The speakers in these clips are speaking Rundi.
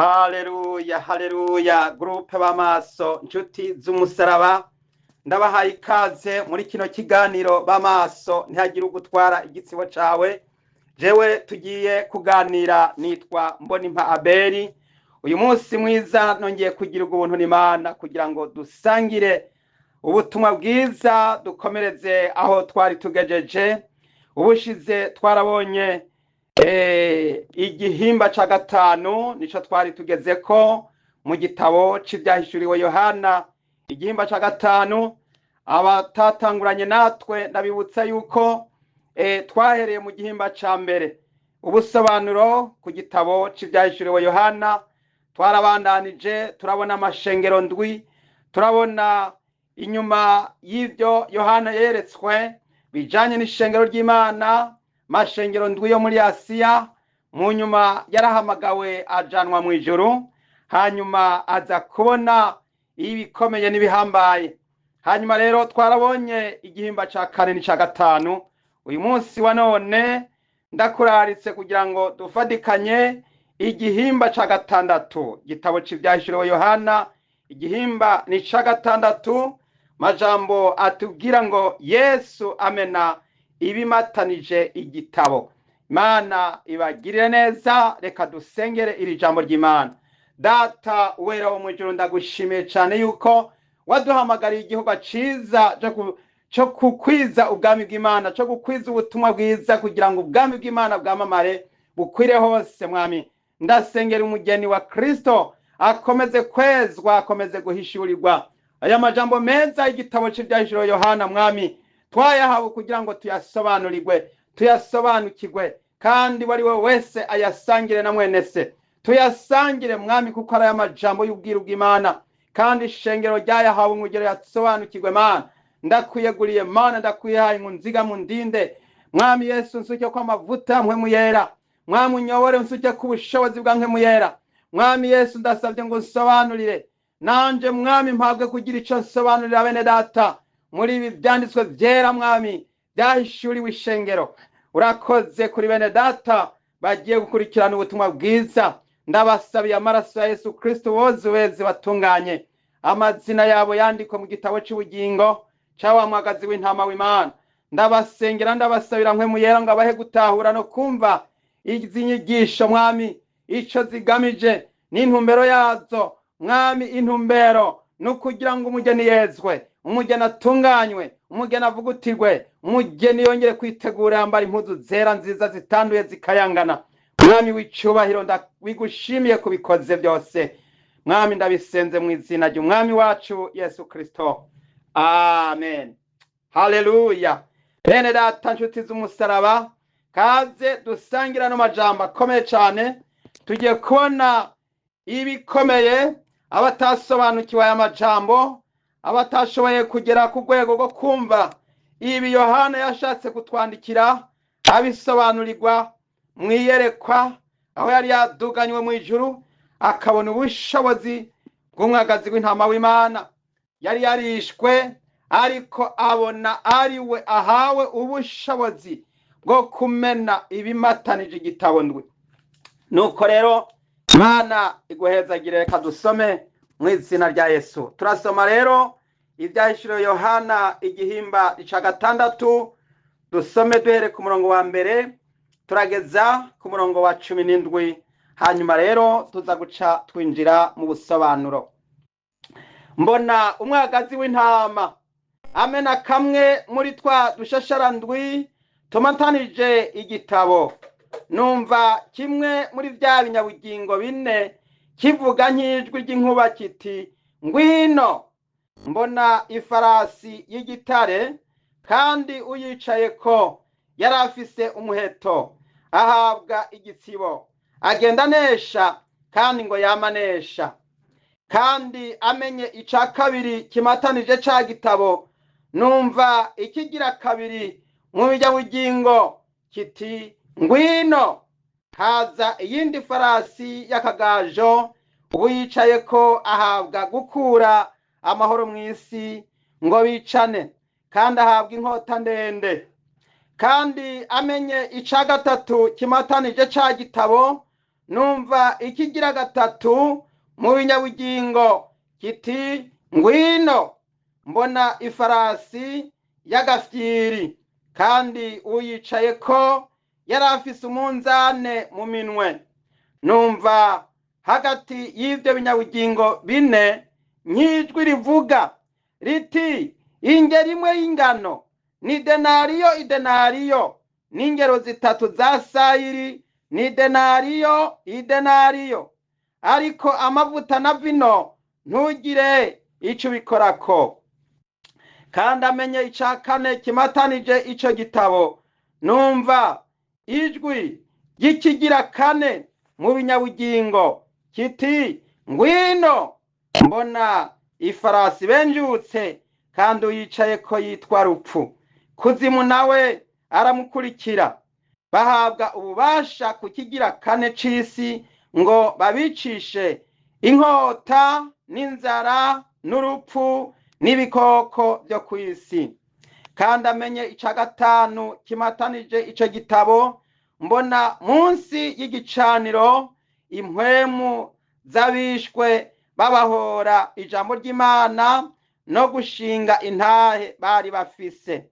Haleluya, haleluya, groupe b'amaso, nshuti z'umusaraba, ndabahaye ikaze muri kino kiganiro b'amaso, ntihagire ugutwara igitsibo cawe. Jewe tugiye kuganira nitwa Mbonimpa Abeli. Uyu munsi mwiza nongeye kugira ubuntu n'Imana kugira ngo dusangire ubutumwa bwiza, dukomereze aho twari tugejeje. Ubushize twarabonye igihimba ca gatanu, nico twari tugezeko mu gitabo c'ivyahishuriwe Yohana, igihimba ca gatanu. Abatatanguranye natwe ndabibutsa yuko twahereye mu gihimba ca mbere, ubusobanuro ku gitabo c'ivyahishuriwe Yohana. Twarabandanije turabona amashengero ndwi, turabona inyuma y'ivyo Yohana yeretswe bijanye n'ishengero ry'Imana, mashengero ndwi yo muri Asiya. Mu nyuma yarahamagawe ajanwa mu ijuru, hanyuma aza kubona ibikomeye n'ibihambaye. Hanyuma rero twarabonye igihimba ca kane n'ica gatanu. Uyu munsi wa none ndakuraritse kugira ngo dufadikanye igihimba ca gatandatu, igitabo c'ivyahishuriwe Yohana, igihimba ni ca gatandatu. Majambo atubwira ngo Yesu amena ibimatanije igitabo. Imana ibagirire neza. Reka dusengere iri jambo ry'Imana. Data wera wo mw'ijuru, ndagushimiye cane yuko waduhamagariye igikorwa ciza co kukwiza ubwami bw'Imana, co gukwiza ubutumwa bwiza kugira ngo ubwami bw'Imana bwamamare bukwire hose. Mwami, ndasengera umugeni wa Kristo akomeze kwezwa, akomeze guhishurirwa aya majambo meza y'igitabo c'ivyahishuriwe Yohana. Mwami, twayahawe kugira ngo tuyasobanurirwe, tuyasobanukirwe, kandi uwo ari we wese ayasangire na mwene se, tuyasangire Mwami, kuko ari aya majambo y'ubwiru bw'Imana, kandi ishengero ryayahawe umugero yasobanukirwe. Mana, ndakwiyeguriye, Mana, ndakwihaye ngo nziga mu ndinde. Mwami Yesu, nsuke ko amavuta mpwemu yera. Mwami, unyobore, nsuke ku bushobozi bwa mpwemu yera. Mwami Yesu, ndasabye ngo nsobanurire nanje. Mwami, mpabwe kugira ico nsobanurira bene data muri ibi vyanditswe vyera, Mwami, vyahishuriwe ishengero. Urakoze kuri bene data bagiye gukurikirana ubutumwa bwiza. Ndabasabiye amaraso ya Yesu Kristo woze weze batunganye, amazina yabo yandikwe mu gitabo c'ubugingo ca wa mwagazi w'intama w'Imana. Ndabasengera, ndabasabira mpwemu yera ngo abahe gutahura no kumva izi nyigisho, Mwami, ico zigamije n'intumbero yazo. Mwami, intumbero ni ukugira ngo umugeni yezwe, umugeni atunganywe, umugeni avugutirwe, umugeni yongere kwitegura yambara impuzu zera nziza zitanduye zikayangana. Mwami w'icubahiro, ndabigushimiye kubikoze byose. Mwami, ndabisenze mu izina ry'umwami wacu Yesu Kristo, amen. Haleluya. Bene data, nshuti z'umusaraba, kaze dusangira no majambo akomeye cane. Tugiye kubona ibikomeye. Abatasobanukiwe aya majambo, abatashoboye kugera ku rwego rwo kumva ibi Yohana yashatse kutwandikira, abisobanurirwa mu iyerekwa aho yari yaduganywe mu ijuru, akabona ubushobozi bw'umwagazi w'intama w'Imana yari yarishwe, ariko abona ari we ahawe ubushobozi bwo kumena ibimatanije igitabo ndwi. Nuko rero Imana iguhezagire. Reka dusome mu izina rya Yesu. Turasoma rero ivyahishuriwe Yohana, igihimba ica gatandatu. Dusome duhere ku murongo wa mbere turageza ku murongo wa 17, hanyuma rero tuza guca twinjira mu busobanuro. Mbona umwagazi w'intama amena kamwe muri twa dushashara ndwi tumatanije igitabo. Numva kimwe muri vya binyabugingo bine kivuga nk'ijwi ry'inkuba kiti: "Ngwino!" Mbona ifarasi y'igitare, kandi uyicayeko yari afise umuheto, ahabwa igitsibo, agenda anesha, kandi ngo yamanesha. Kandi amenye ica kabiri kimatanije ca gitabo, numva ikigira kabiri mu binyabugingo kiti: "Ngwino!" Haza iyindi farasi y'akagajo, uwiyicayeko ahabwa gukura amahoro mw'isi ngo bicane, kandi ahabwa inkota ndende. Kandi amenye ica gatatu kimatanije ca gitabo, Numva ikigira gatatu mu binyabugingo kiti: "Ngwino." Mbona ifarasi y'agafyiri, kandi uyicaye ko yari afise umunzane mu minwe. Numva hagati y'ibyo binyabugingo bine nk'ijwi rivuga riti: "Ingero imwe y'ingano ni denariyo idenariyo, n'ingero zitatu za sayiri ni denariyo idenariyo, ariko amavuta na vino ntugire ico ubikorako." Kandi amenye ica kane kimatanije ico gitabo, numva ijwi ry'ikigira kane mu binyabugingo kiti: "Ngwino." Mbona ifarasi benjutse, kandi uyicaye ko yitwa Rupfu, Kuzimu nawe aramukurikira. Bahabwa ububasha ku kigira kane c'isi ngo babicishe inkota n'inzara n'urupfu n'ibikoko byo ku isi. Kandi amenye ica gatanu kimatanije ico gitabo, mbona munsi y'igicaniro impwemu z'abishwe babahora ijambo ry'Imana no gushinga intahe bari bafise,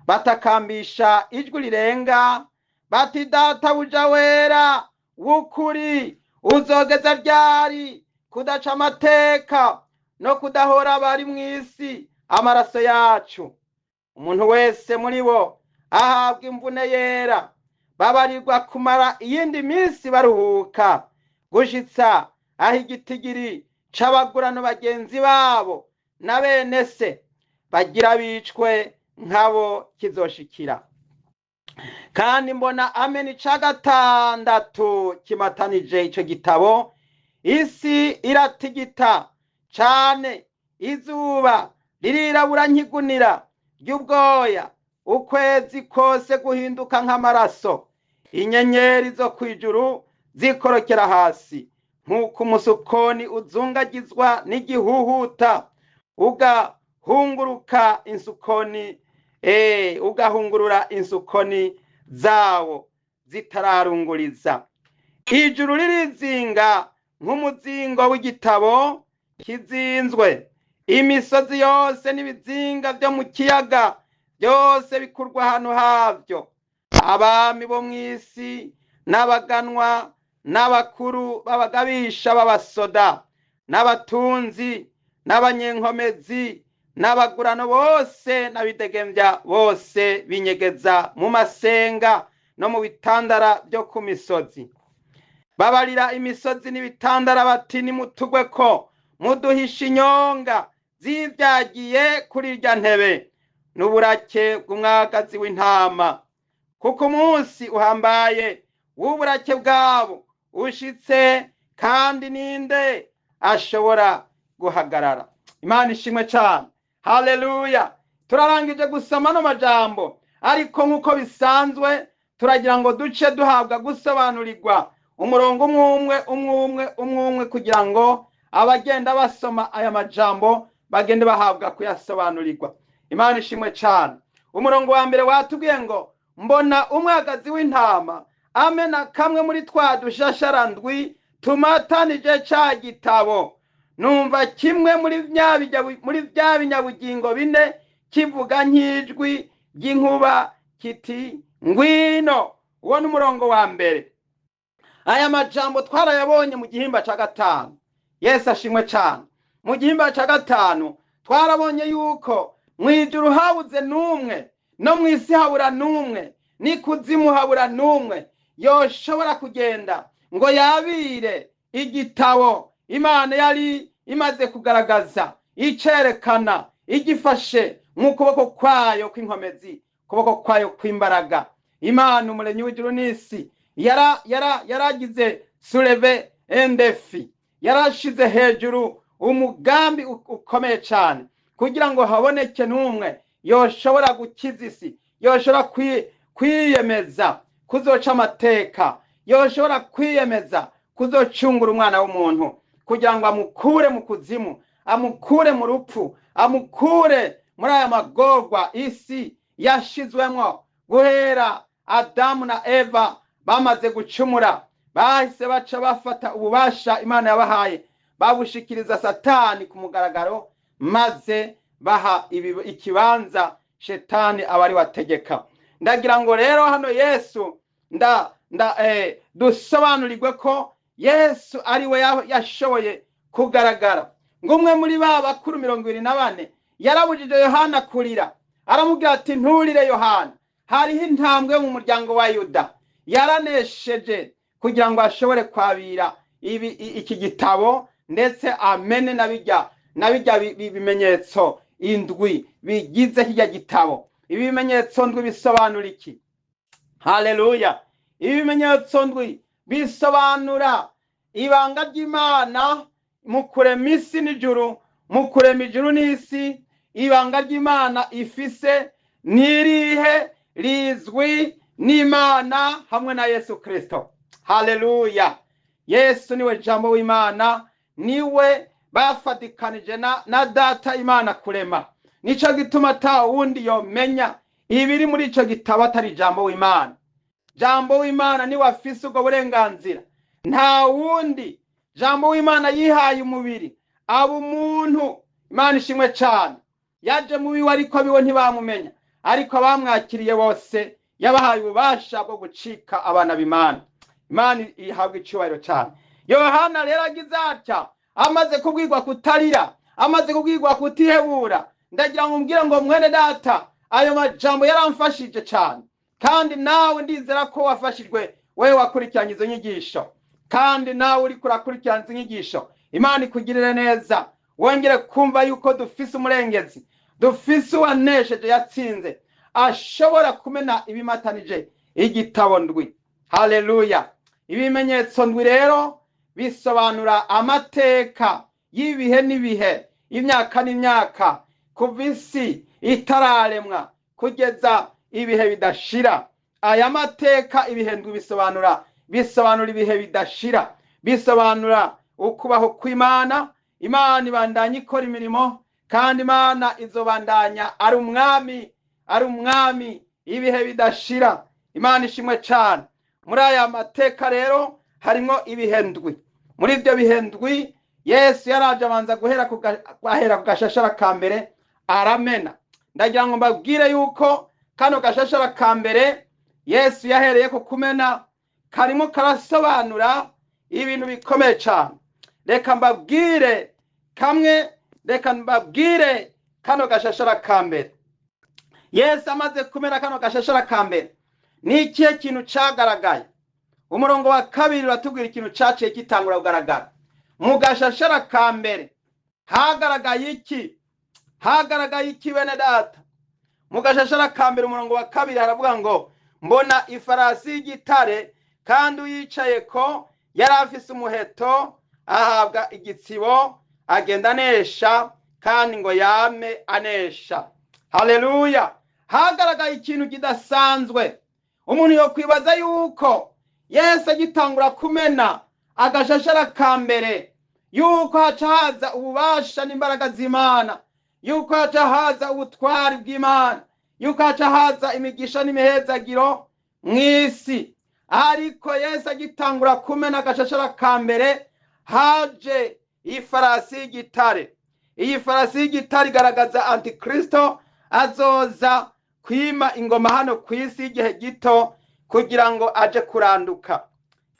batakambisha ijwi rirenga bati: "Databuja wera w'ukuri, uzogeza ryari kudaca amateka no kudahora abari mw'isi amaraso yacu?" Umuntu wese muri bo ahabwa imvune yera, babarirwa kumara iyindi minsi baruhuka, gushitsa aho igitigiri c'abagurano bagenzi babo na bene se bagira bicwe nkabo kizoshikira. Kandi mbona amena ica gatandatu kimatanije ico gitabo, isi iratigita cane, izuba ririrabura nkigunira ry'ubwoya, ukwezi kose guhinduka nk'amaraso, inyenyeri zo kwijuru zikorokera hasi nk'uko umusukoni uzungagizwa n'igihuhuta ugahunguruka insukoni, ugahungurura insukoni zawo zitararunguriza. Ijuru ririzinga nk'umuzingo w'igitabo kizinzwe, imisozi yose n'ibizinga byo mu kiyaga byose bikurwa ahantu havyo. Abami bo mw'isi n'abaganwa n'abakuru b'abagabisha b'abasoda n'abatunzi n'abanyenkomezi n'abagurano bose n'abidegemvya bose binyegeza mu masenga no mu bitandara byo ku misozi. Babarira imisozi n'ibitandara bati: "Nimutugwe ko muduhisha inyonga zivyagiye kuri irya ntebe n'uburake bw'umwagazi w'intama, kuko umunsi uhambaye w'uburake bwabo ushitse, kandi ninde ashobora guhagarara?" Imana ishimwe cyane, haleluya! Turarangije gusoma ano majambo, ariko nk'uko bisanzwe turagira ngo duce duhabwa gusobanurirwa umurongo umwe umwe umwe umwe umwe umwe, kugira ngo abagenda basoma aya majambo bagende bahabwa kuyasobanurirwa. Imana ishimwe cyane. Umurongo wa mbere watubwiye ngo: "Mbona umwagazi w'intama amena kamwe muri twa dushasharandwi tumatanije ca gitabo. Numva kimwe muri bya binyabugingo bine kivuga nk'ijwi ry'inkuba kiti: 'Ngwino.'" Uwo ni umurongo wa mbere. Aya majambo twarayabonye mu gihimba ca gatanu. Yesu ashimwe cyane. Mu gihimba ca gatanu twarabonye yuko mw'ijuru habuze n'umwe, no mw'isi habura n'umwe, n'ikuzimu habura n'umwe yoshobora kugenda ngo yabire igitabo Imana yari imaze kugaragaza, icerekana, igifashe mu kuboko kwayo kw'inkomezi, kuboko kwayo kw'imbaraga. Imana umuremyi w'ijuru n'isi yaragize soulever un défi, yarashize hejuru umugambi ukomeye cyane kugira ngo haboneke n'umwe yoshobora gukiza isi, yoshobora kwiyemeza kuzoca amateka, yoshobora kwiyemeza kuzocungura umwana w'umuntu, kugira ngo amukure mu kuzimu, amukure mu rupfu, amukure muri aya magorwa isi yashizwemwo guhera Adamu na Eva bamaze gucumura. Bahise baca bafata ububasha Imana yabahaye, babushikiriza Satani ku mugaragaro, maze baha ikibanza Shetani aba ari wategeka. Ndagira ngo rero hano Yesu nda nda dusobanurirwe ko Yesu ari we yashoboye kugaragara. Ngo umwe muri ba bakuru 24 yarabujije Yohana kurira, aramubwira ati nturire Yohana, hariho intambwe mu muryango wa Yuda yaranesheje kugira ngo ashobore kwabira iki gitabo, ndetse amene na bijya bimenyetso indwi bigize kijya gitabo. Ibi bimenyetso ndwi bisobanura iki? Haleluya! Ibi bimenyetso ndwi bisobanura ibanga ry'Imana mu kurema isi n'ijuru, mu kurema ijuru n'isi. Ibanga ry'Imana ifise n'irihe? Rizwi n'Imana hamwe na Yesu Kristo. Haleluya! Yesu niwe Jambo w'Imana, niwe bafatikanije na Data Imana kurema. Nico gituma ata wundi yomenya ibiri muri ico gitabo atari Jambo w'Imana. Jambo w'Imana niwe afise ubwo burenganzira, nta wundi. Jambo w'Imana yihaye umubiri, aba umuntu. Imana ishimwe cane. Yaje mu biwe, ariko abiwe ntibamumenya, ariko abamwakiriye bose yabahaye ububasha bwo gucika abana b'Imana. Imana ihabwa icubahiro cane. Yohana rero agize atya, amaze kubwirwa kutarira, amaze kubwirwa kutihebura, ndagira ngo umbwire ngo mwene data, ayo majambo yaramfashije cane, kandi nawe ndizera ko wafashijwe, wewe wakurikiranye izo nyigisho, kandi nawe uriko urakurikirana izo nyigisho. Imana ikugirire neza, wongere kumva yuko dufise umurengezi, dufise uwanesheje, yatsinze, ashobora kumena ibimatanije igitabo ndwi. Haleluya! Ibimenyetso ndwi rero bisobanura amateka y'ibihe n'ibihe, imyaka n'imyaka, kuva isi itararemwa kugeza ibihe bidashira. Aya mateka, ibihe ndwi bisobanura ibihe bidashira, bisobanura ukubaho kw'Imana. Imana ibandanya ikora imirimo, kandi Imana izobandanya ari umwami, ari umwami ibihe bidashira. Imana ishimwe cane. Muri aya mateka rero harimo ibihe ndwi. Muri ibyo bihe ndwi, Yesu yaraje abanza guhera ahera ku gashashara ka mbere aramena. Ndagira ngo mbabwire yuko kano gashashara ka mbere Yesu yahereye ku kumena karimo karasobanura ibintu bikomeye cyane. Reka mbabwire kamwe, reka mbabwire kano gashashara ka mbere. Yesu amaze kumena kano gashashara ka mbere, ni ikihe kintu cagaragaye? Umurongo wa 2 uratubwira ikintu caciye gitangura kugaragara mu gashashara ka mbere. Hagaragaye iki? Hagaragaye iki, bene data? Mu gashashara ka mbere, umurongo wa 2, haravuga ngo mbona ifarasi y'igitare, kandi uyicaye ko yari afise umuheto, ahabwa igitsibo, agenda anesha, kandi ngo yame anesha. Haleluya! Hagaragaye ikintu kidasanzwe. Umuntu yokwibaza yuko Yesu agitangura kumena agashashara ka mbere, yuko haca haza ububasha n'imbaraga z'Imana, yuko haca haza ubutwari bw'Imana, yuko haca haza imigisha n'imihezagiro mw'isi. Ariko Yesu agitangura kumena agashashara ka mbere, haje ifarasi y'igitare. Iyi farasi y'igitare igaragaza Antikristo azoza kwima ingoma hano ku isi y'igihe gito kugira ngo aje kuranduka.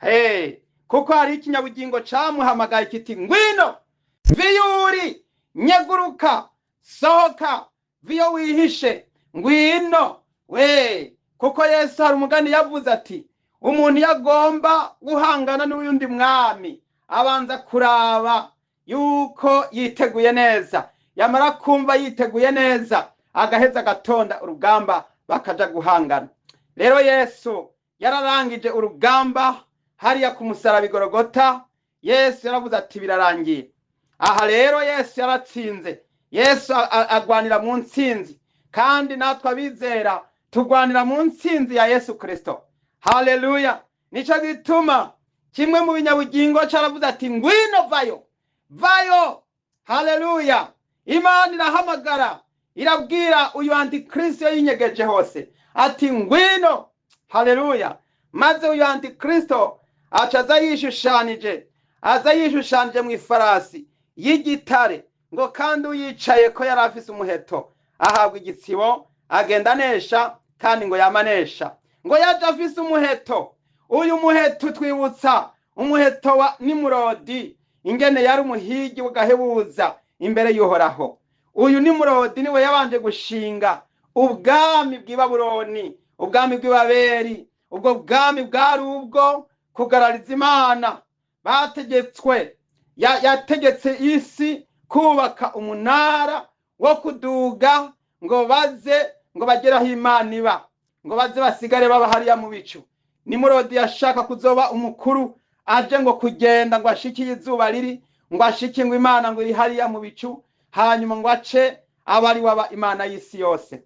Hey, kuko hari ikinyabugingo camuhamagaye kiti ngwino, viyuri, nyeguruka, sohoka, viyo wihishe, ngwino we. Kuko Yesu hari umugani yavuze ati umuntu iyo agomba guhangana n'uyundi mwami, abanza kuraba yuko yiteguye neza. Yamara kumva yiteguye neza, agaheza agatonda urugamba, bakaja guhangana. Rero Yesu yararangije urugamba hariya ku musaraba i Gorogota. Yesu yaravuze ati birarangiye. Aha rero Yesu yaratsinze. Yesu agwanira mu ntsinzi, kandi natwe abizera tugwanira mu ntsinzi ya Yesu Kristo. Haleluya! Nico gituma kimwe mu binyabugingo caravuze ati ngwino, vayo, vayo. Haleluya! Imana irahamagara, irabwira uyu Antikristo yinyegeje hose ati ngwino. Haleluya! Maze uyu Antikristo Aca aza yishushanije, aza yishushanije mu ifarasi y'igitare, ngo kandi uyicaye ko yari afise umuheto, ahabwa igitsibo, agenda anesha, kandi ngo yamanesha. Ngo yaje afise umuheto. Uyu muheto twibutsa umuheto wa Nimurodi, ingene yari umuhigi w'agahebuza imbere y'Uhoraho. Uyu Nimurodi niwe yabanje gushinga ubwami bw'i Babuloni, ubwami bw'i Babeli. Ubwo bwami bwari ubwo kugarariza Imana. Bategetswe, yategetse isi kubaka umunara wo kuduga ngo baze ngo bagere aho Imana iba, ngo baze basigare baba hariya mu bicu. Nimurodi yashaka kuzoba umukuru, aje ngo kugenda ngo ashikiye izuba riri, ngo ashike ngo Imana ngo iri hariya mu bicu, hanyuma ngo ace abe ari waba Imana y'isi yose.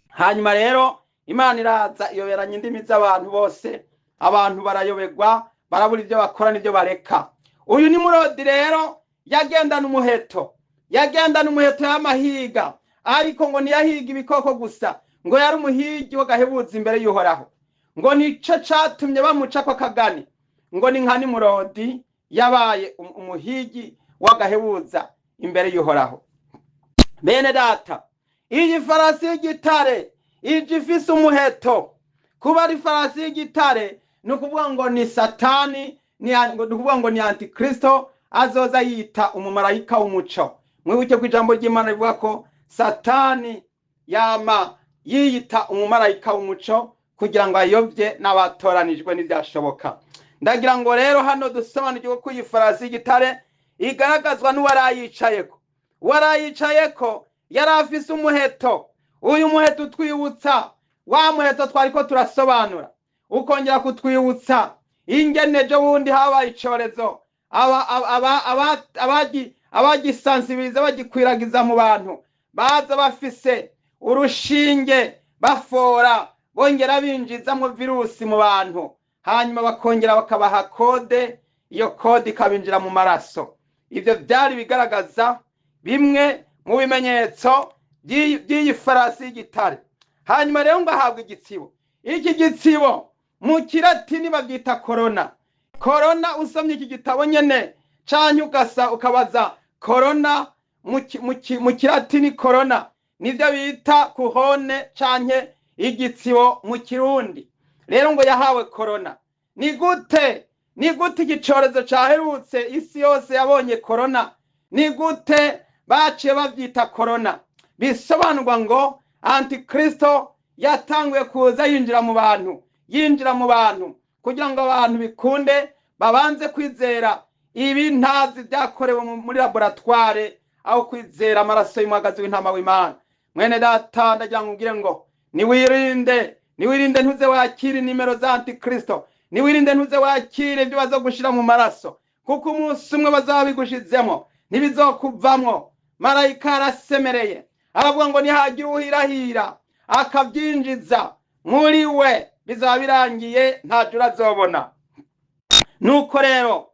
Hanyuma rero Imana iraza iyoberanya indimi z'abantu bose, abantu barayoberwa, barabura ibyo bakora n'ibyo bareka. Uyu Nimurodi rero yagendana umuheto, yagendana umuheto y'amahiga, ariko ngo ntiyahiga ibikoko gusa, ngo yari umuhigi w'agahebuza imbere y'Uhoraho. Ngo nico catumye bamuca ko akagani, ngo ni nka Nimurodi yabaye umuhigi w'agahebuza imbere y'Uhoraho. Bene data, iyi farasi y'igitare ije ifise umuheto. Kuba ari farasi y'igitare ni ukuvuga ngo ni Satani, ni ukuvuga ngo ni Antikristo azoza yita umumarayika w'umuco. Mwibuke ko ijambo ry'Imana rivuga ko Satani yama yiyita umumarayika w'umuco kugira ngo ayobye n'abatoranijwe n'ibyashoboka. Ndagira ngo rero hano dusobanukirwe ko iyi farasi y'igitare igaragazwa n'uwarayicayeko. Uwarayicayeko yari afise umuheto. Uyu muheto utwibutsa wa muheto twariko turasobanura, ukongera kutwibutsa ingene ejo bundi habaye icorezo, abagisansibiriza bagikwiragiza mu bantu, baza bafise urushinge bafora bongera binjizamwo virusi mu bantu, hanyuma bakongera bakabaha kode, iyo kode ikabinjira mu maraso. Ivyo byari bigaragaza bimwe mu bimenyetso by'iyi farasi y'igitare. Hanyuma rero ngo ahabwe igitsibo. Iki gitsibo mu kilatini babyita korona. Korona usomye iki gitabo nyene canke ugasa ukabaza korona mu kilatini, korona nivyo bita kuhone canke igitsibo mu Kirundi. Rero ngo yahawe korona. Ni gute? Ni gute igicorezo caherutse isi yose yabonye korona? Ni gute baciye bavyita korona? Bisobanurwa ngo Antikristo yatanguye kuza yinjira mu bantu, yinjira mu bantu kugira ngo abantu bikunde babanze kwizera ibi ntazi byakorewe muri laboratoire, aho kwizera amaraso y'umwagazi w'intama w'Imana. Mwene data, ndagira ngo ubwire ngo niwirinde, niwirinde ntuze wakire nimero za Antikristo, niwirinde ntuze wakire ibyo bazogushira mu maraso, kuko umunsi umwe bazabigushizemo ntibizokuvamwo. Marayika arasemereye aravuga ngo nihagira uhirahira akabyinjiza muri we bizaba birangiye, ntacyo urazobona. Nuko rero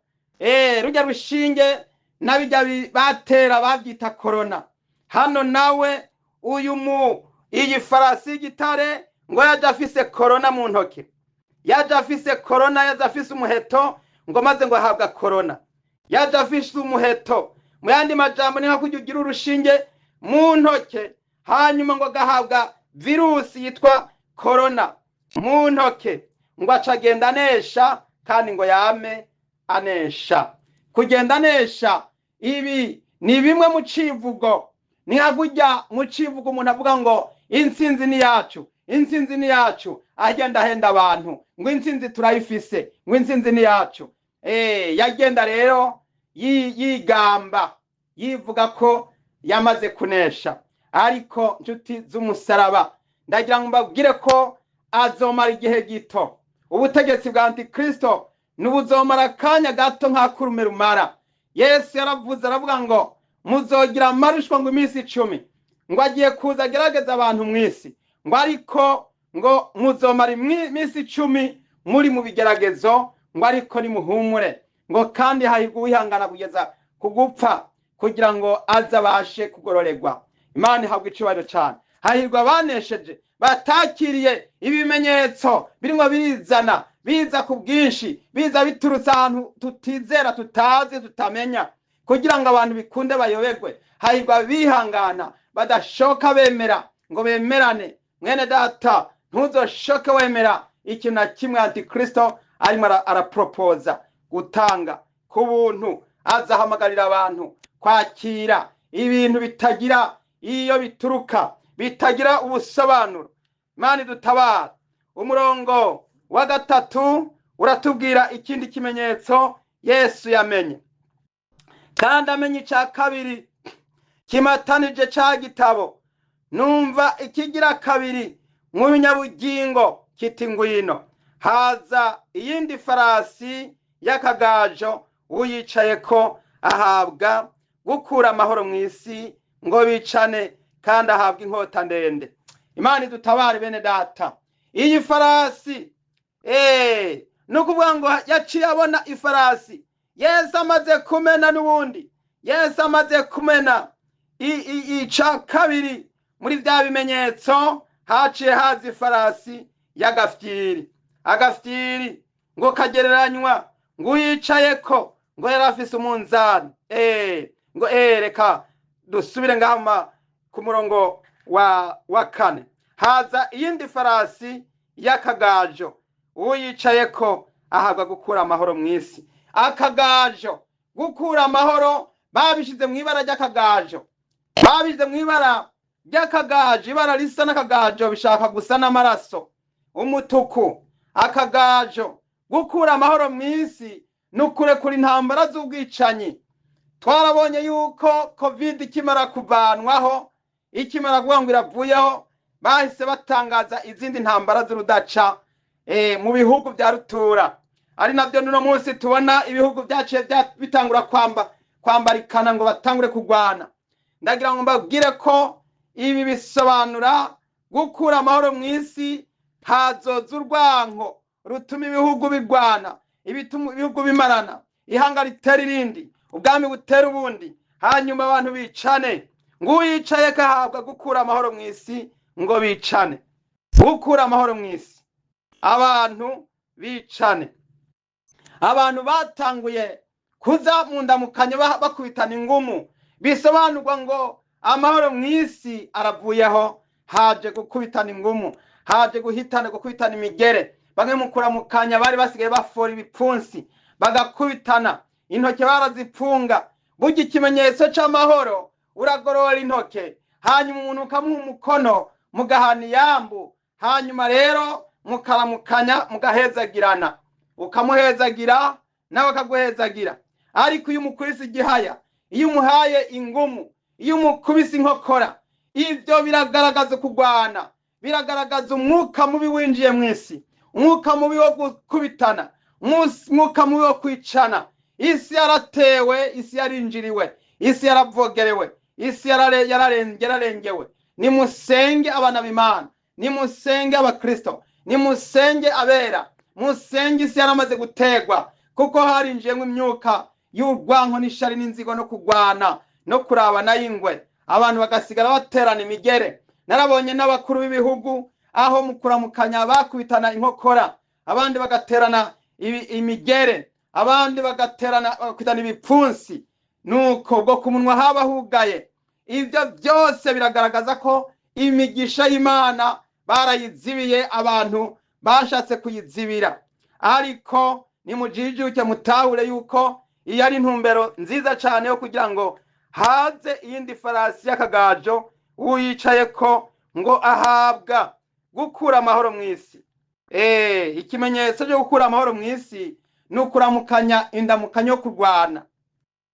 rujya rushinge nabijya batera babyita korona. Hano nawe uyu mu iyi farasi y'igitare ngo yaje afise korona mu ntoki, yaje afise korona, yaje afise umuheto, ngo maze ngo ahabwa korona. Yaje afise umuheto, mu yandi majambo ni nka kujya ugira urushinge mu ntoke, hanyuma ngo agahabwa virusi yitwa korona mu ntoke, ngo aca agenda anesha, kandi ngo yame anesha. Kugenda anesha ibi ni bimwe mu civugo. Ni nka kujya mu civugo umuntu avuga ngo intsinzi ni yacu, intsinzi ni yacu, agenda ahenda abantu ngo intsinzi turayifise, ngo intsinzi ni yacu. Yagenda rero yigamba yivuga ko yamaze kunesha. Ariko nshuti z'umusaraba, ndagira ngo mbabwire ko azomara igihe gito. Ubutegetsi bwa Antikristo nubuzomara akanya gato nk'akurume rumara. Yesu yaravuze aravuga ngo muzogira amarushwa ngo iminsi 10, ngo agiye kuza agerageza abantu mw'isi, ngo ariko ngo muzomara iminsi 10 muri mu bigeragezo, ngo ariko nimuhumure, ngo kandi hahirwa uwihangana kugeza kugupfa kugira ngo aze abashe kugororerwa. Imana ihabwa icubahiro cane. Hahirwa abanesheje batakiriye ibimenyetso birimwo birizana biza ku bwinshi, biza biturutse ahantu tutizera, tutazi, tutamenya, kugira ngo abantu bikunde bayoberwe. Hahirwa bihangana badashoka bemera ngo bemerane. Mwene data, ntuzoshoke wemera ikintu na kimwe antikristo arimo arapropoza gutanga ku buntu. Azahamagarira abantu kwakira ibintu bitagira iyo bituruka, bitagira ubusobanuro. Imana idutabara. Umurongo wa 3 uratubwira ikindi kimenyetso Yesu yamenye, kandi amenye icya kabiri kimatanije ca gitabo. Numva ikigira kabiri mu binyabugingo kiti ngwino. Haza iyindi farasi y'akagajo, uyicayeko ahabwa gukura amahoro mu isi ngo bicane, kandi ahabwa inkota ndende. Imana idutabare bene data. Iyi farasi ni ukuvuga ngo yaciye abona ifarasi. Yesu amaze kumena n'ubundi, Yesu amaze kumena ica kabiri muri bya bimenyetso, haciye haza ifarasi y'agafyiri. Agafyiri ngo kagereranywa ngo uyicayeko ngo yari afise umunzani. Ngo reka dusubire ngaha ku murongo wa 4. Haza iyindi farasi y'akagajo, uyicayeko ahabwa gukura amahoro mu isi. Akagajo, gukura amahoro, babishize mu ibara ry'akagajo, babishize mu ibara ry'akagajo, ibara risa n'akagajo bishaka gusa n'amaraso, umutuku. Akagajo, gukura amahoro mu isi ni ukurekura intambara z'ubwicanyi. Twarabonye yuko Covid ikimara kuvanwaho, ikimara kuvuga ngo iravuyeho, bahise batangaza izindi ntambara z'urudaca mu bihugu bya rutura. Ari nabyo n'uno munsi tubona ibihugu byaciye bitangura kwambarikana ngo batangure kurwana. Ndagira ngo mbabwire ko ibi bisobanura gukura amahoro mu isi. Hazoza urwanko rutuma ibihugu bigwana, ibituma ibihugu bimarana, ihanga ritera irindi, ubwami butera ubundi, hanyuma abantu bicane. Nguyicaye kahabwa gukura amahoro mu isi ngo bicane. Gukura amahoro mu isi, abantu bicane. Abantu batanguye kuza mu ndamukanyo bakubitana ingumu, bisobanurwa ngo amahoro mu isi aravuyeho. Haje gukubitana ingumu, haje guhitana, gukubitana imigere. Bamwe mu kuramukanya bari basigaye bafora ibipfunsi bagakubitana, intoke barazipfunga. Burya ikimenyetso c'amahoro, uragorora intoke, hanyuma umuntu ukamuha umukono, mugahana iyambu, hanyuma rero mukaramukanya, mugahezagirana, ukamuhezagira nawe akaguhezagira. Ariko iyo umukubise igihaya, iyo umuhaye ingumu, iyo umukubise inkokora, ibyo biragaragaza kurwana, biragaragaza umwuka mubi winjiye mu isi, umwuka mubi wo gukubitana, umwuka mubi wo kwicana. Isi yaratewe, isi yarinjiriwe, isi yaravogerewe, isi yararengewe. Nimusenge abana b'Imana, nimusenge abakristo, nimusenge abera, musenge. Isi yaramaze gutegwa, kuko harinjiyemo imyuka y'urwanko n'ishari n'inzigo no kurwana no kurabana y'ingwe, abantu bagasigara baterana imigere. Narabonye n'abakuru b'ibihugu aho mu kuramukanya bakubitana inkokora, abandi bagaterana imigere, abandi bagaterana bakubitana ibipfunsi, nuko bwo ku munwa haba hugaye. Ibyo byose biragaragaza ko imigisha y'Imana barayizibiye, abantu bashatse kuyizibira. Ariko nimujijuke mutahure yuko iyi ari intumbero nziza cyane yo kugira ngo haze iyindi farasi y'akagajo, uyicayeko ngo ahabwa gukura amahoro mu isi. Ikimenyetso cyo gukura amahoro mu isi ni ukuramukanya indamukanyo yo kurwana.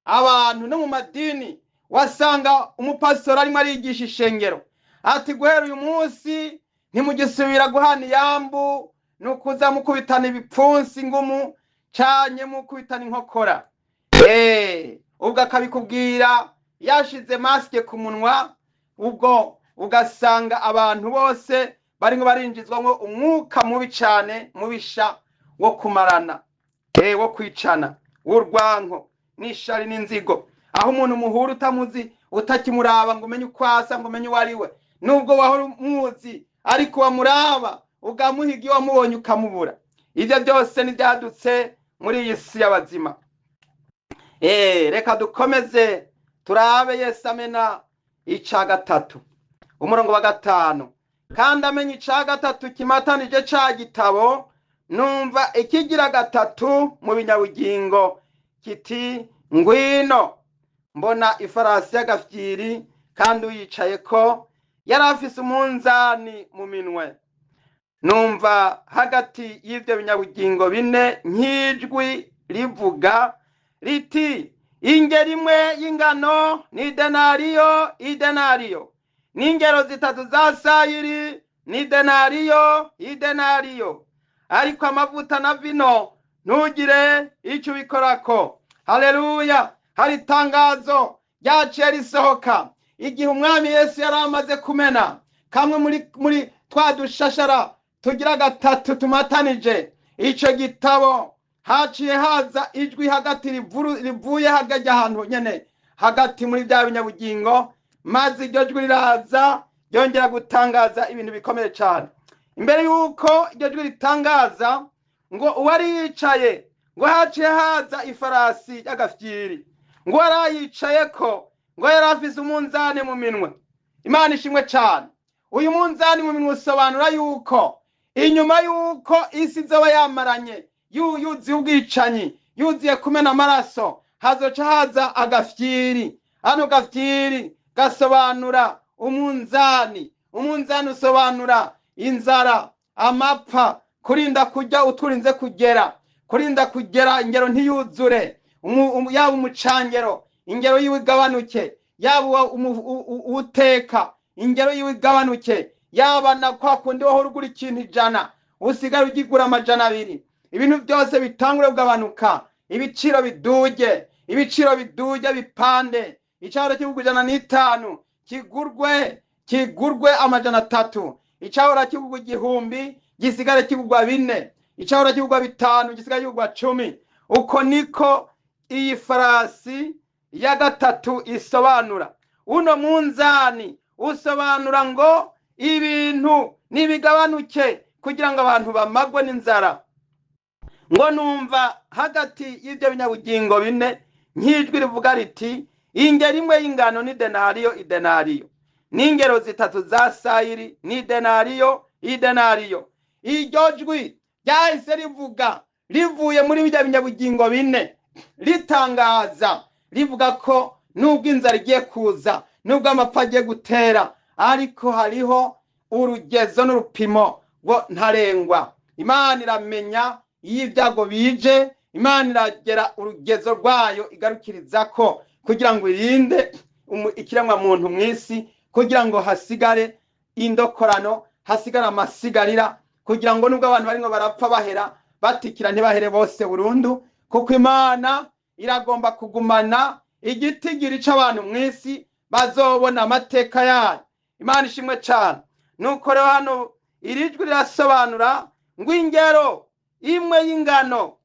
Abantu no mu madini wasanga umupastori arimo arigisha ishengero ati guhera uyu munsi ntimugisubira guhana iyambu, ni ukuza mukubitana ibipfunsi ngumu canye mukubitana inkokora. Ubwo akabikubwira yashize masike ku munwa, ubwo ugasanga abantu bose barimo barinjizwamo umwuka mubi cyane, mubisha wo kumarana, wo kwicana, w'urwanko n'ishari n'inzigo, aho umuntu muhura utamuzi, utakimuraba ngo umenye uko asa, ngo umenye uwo ari we, nubwo wahora umuzi ariko wamuraba ugamuhiga iyo wamubonye ukamubura. Ibyo byose ntibyadutse muri iyi si y'abazima. Reka dukomeze turabe Yesu amena ica gatatu, umurongo wa 5. Kandi amenya ica gatatu kimatanije ca gitabo, numva ikigira gatatu mu binyabugingo kiti ngwino. Mbona ifarasi y'agafyiri, kandi uyicaye ko yari afise umunzani mu minwe. Numva hagati y'ivyo binyabugingo bine nk'ijwi rivuga riti ingero imwe y'ingano ni denariyo idenariyo, n'ingero 3 za sayiri ni denariyo idenariyo, ariko amavuta na vino ntugire icyo ubikorako. Haleluya! Hari itangazo ryaciye risohoka igihe umwami Yesu yari amaze kumena kamwe muri twa dushashara tugira gatatu tumatanije ico gitabo. Haciye haza ijwi hagati rivuye hagati ahantu nyene hagati muri bya binyabugingo, maze iryo jwi riraza ryongera gutangaza ibintu bikomeye cyane. Imbere yuko iryo jwi ritangaza ngo uwari yicaye, ngo haciye haza ifarasi y'agafyiri, ngo warayicaye ko ngo yari afise umunzani mu minwe. Imana ishimwe cyane. Uyu munzani mu minwe usobanura yuko inyuma yuko isi izoba yamaranye yuzuye ubwicanyi, yuzuye kumena amaraso, hazoca haza agafyiri. Hano gafyiri gasobanura umunzani. Umunzani usobanura inzara, amapfa, kurinda kurya uturinze kugera, kurinda kugera ingero ntiyuzure, yaba umucangero ingero yiwe igabanuke, yaba uteka ingero yiwe igabanuke, yaba na kwa kundi wahora ugura ikintu 100 usigara ugigura 200. Ibintu byose bitangure kugabanuka, ibiciro biduge, ibiciro biduge bipande. Icahora kigurwa 105 kigurwe 300, icahora kigurwa 1000 gisigare kigurwa 4, icahora kigurwa 5 gisigare kigurwa 10. Uko niko iyi farasi ya gatatu isobanura. Uno munzani usobanura ngo ibintu nibigabanuke kugira ngo abantu bamagwe n'inzara. Ngo numva hagati y'ibyo binyabugingo bine nk'ijwi rivuga riti ingero imwe y'ingano ni denariyo idenariyo, n'ingero 3 za sayiri ni denariyo idenariyo. Iryo jwi ryahise rivuga rivuye muri bijya binyabugingo bine, ritangaza rivuga ko nubwo inzara igiye kuza, nubwo amapfa agiye gutera, ariko hariho urugezo n'urupimo ngo ntarengwa. Imana iramenya iyo ibyago bije, Imana iragera urugezo rwayo igarukiriza ko kugira ngo irinde ikiremwa muntu mw'isi, kugira ngo hasigare indokorano, hasigare amasigarira, kugira ngo nubwo abantu barimo barapfa bahera batikira ntibahere bose burundu, kuko Imana iragomba kugumana igitigiri c'abantu mw'isi bazobona amateka yayo. Imana ishimwe cyane. Nuko rero hano iri jwi rirasobanura ngo ingero imwe y'ingano,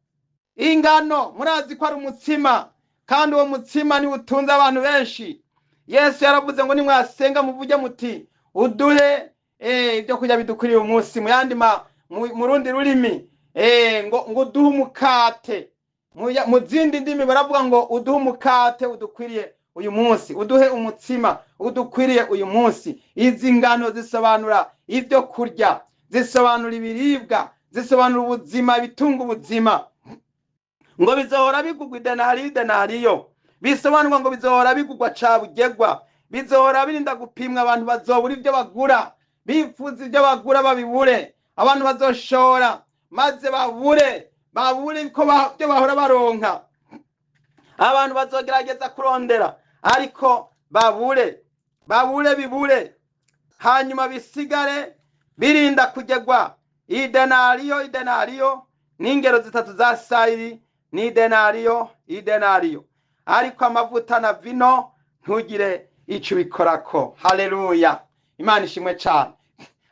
ingano murazi ko ari umutsima, kandi uwo mutsima ni utunze abantu benshi. Yesu yaravuze ngo nimwasenga muvuge muti uduhe ibyo kurya bidukwiriye umunsi, mu yandi mu rundi rurimi ngo uduhe umukate. Mu zindi ndimi baravuga ngo uduhe umukate udukwiriye uyu munsi, uduhe umutsima udukwiriye uyu munsi. Izi ngano zisobanura ibyo kurya, zisobanura ibiribwa, zisobanura ubuzima, ibitunga ubuzima. Ngo bizohora bigugwa idenariyo idenariyo, bisobanurwa ngo bizohora bigugwa cabugegwa, bizohora birinda gupimwa. Abantu bazobura ibyo bagura, bifuza ibyo bagura babibure, abantu bazoshora maze babure ko byo bahora baronka. Abantu bazogerageza kurondera ariko babure bibure, hanyuma bisigare birinda kugegwa idenariyo idenariyo, n'ingero 3 za sayiri ni denariyo idenariyo, ariko amavuta na vino ntugire ico bikorako. Haleluya! Imana ishimwe cyane.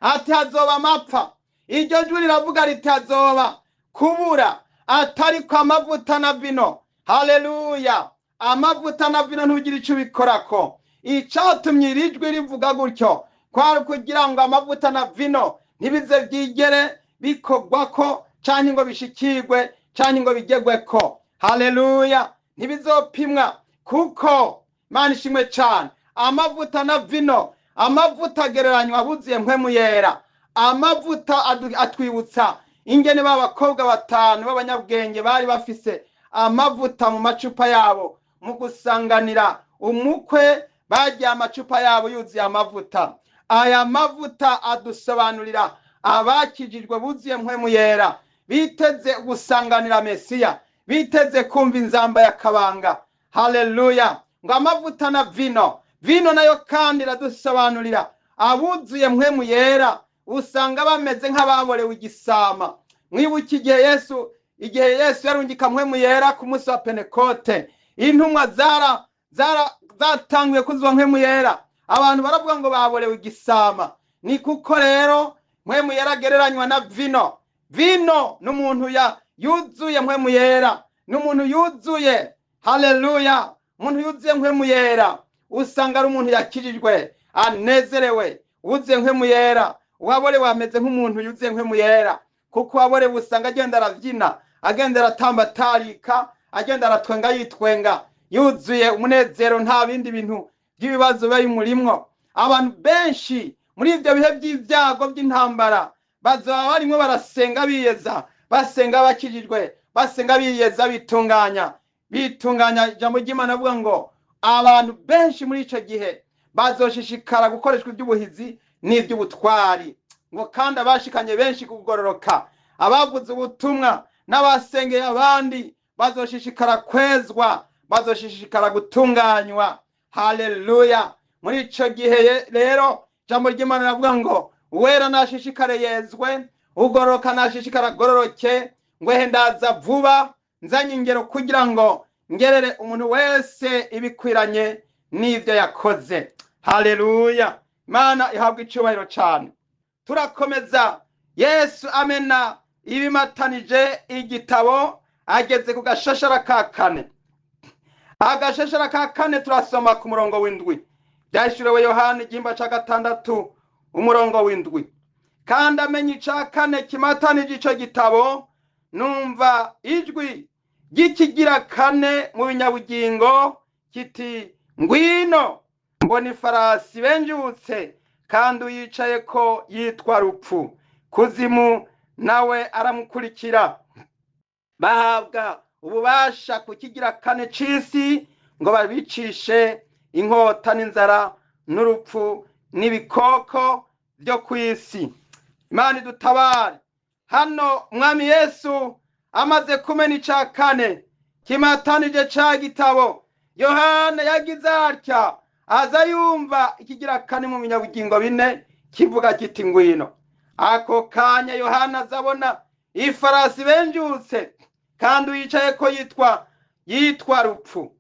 Ati hazoba amapfa. Iryo jwi riravuga riti hazoba kubura atariko amavuta na vino. Haleluya! Amavuta na vino ntugire ico bikorako. Icatumye iri jwi rivuga gutyo kwari kugira ngo amavuta na vino ntibize byigere bikogwako canke ngo bishikirwe canke ngo bigegweko. Haleluya! Ntibizopimwa, kuko Imana ishimwe cane. Amavuta na vino, amavuta agereranywa abuzuye mpwemu yera. Amavuta atwibutsa ingene ba bakobwa batanu b'abanyabwenge bari bafise amavuta mu macupa yabo mu gusanganira umukwe, bagiye amacupa yabo yuzuye amavuta. Aya mavuta adusobanurira abakijijwe buzuye mpwemu yera, biteze gusanganira Mesiya, biteze kumva inzamba ya kabanga. Haleluya! Ngo amavuta na vino, vino nayo kandi iradusobanurira abuzuye mpwemu yera, usanga bameze nk'ababorewe igisama. Mwibuke igihe Yesu yarungika mpwemu yera ku munsi wa Pentekote, intumwa zatanguye kuzwa mpwemu yera, abantu baravuga ngo baborewe igisama. Ni kuko rero mpwemu yera agereranywa na vino. Vino n'umuntu yuzuye mpwemu yera, n'umuntu yuzuye. Haleluya! Umuntu yuzuye mpwemu yera usanga ari umuntu yakijijwe, anezerewe, wuzuye mpwemu yera. Uwaborewe ameze nk'umuntu yuzuye mpwemu yera, kuko uwaborewe usanga agenda arabyina, agenda aratamba atarika, agenda aratwenga yitwenga, yuzuye umunezero, nta bindi bintu by'ibibazo biba bimurimwo. Abantu benshi muri ibyo bihe by'ibyago by'intambara bazaba barimo barasenga biyeza, basenga bakijijwe, basenga biyeza, bitunganya, bitunganya. Ijambo ry'Imana avuga ngo abantu benshi muri ico gihe bazoshishikara gukoreshwa iby'ubuhizi n'iby'ubutwari, ngo kandi abashikanye benshi kugororoka, abavuze ubutumwa n'abasengeye abandi bazoshishikara kwezwa, bazoshishikara gutunganywa. Haleluya! Muri ico gihe rero ijambo ry'Imana riravuga ngo uwera nashishikare yezwe, ugororoka nashishikara agororoke, ngo ehe ndaza vuba nzanye ingero kugira ngo ngerere umuntu wese ibikwiranye n'ibyo yakoze. Haleluya! Imana ihabwa icubahiro cane. Turakomeza. Yesu amena ibimatanije igitabo, ageze ku gashashara ka kane. Agashashara ka kane turasoma ku murongo w'indwi. Byahishuriwe Yohana igihimba ca 6 umurongo w'indwi. Kandi amenye ica kane kimatanije ico gitabo, numva ijwi ry'ikigira kane mu binyabugingo kiti ngwino. Mbona ifarasi benjutse, kandi uyicaye ko yitwa Rupfu, Kuzimu nawe aramukurikira. Bahabwa ububasha ku kigira kane c'isi ngo babicishe inkota n'inzara n'urupfu n'ibikoko byo ku isi. Imana idutabare. Hano Umwami Yesu amaze kumena ica kane kimatanije ca gitabo, Yohana yagize atya, aza yumva ikigira kane mu binyabugingo bine kivuga kiti ngwino. Ako kanya Yohana azabona ifarasi benjutse, kandi uyicaye ko yitwa Rupfu.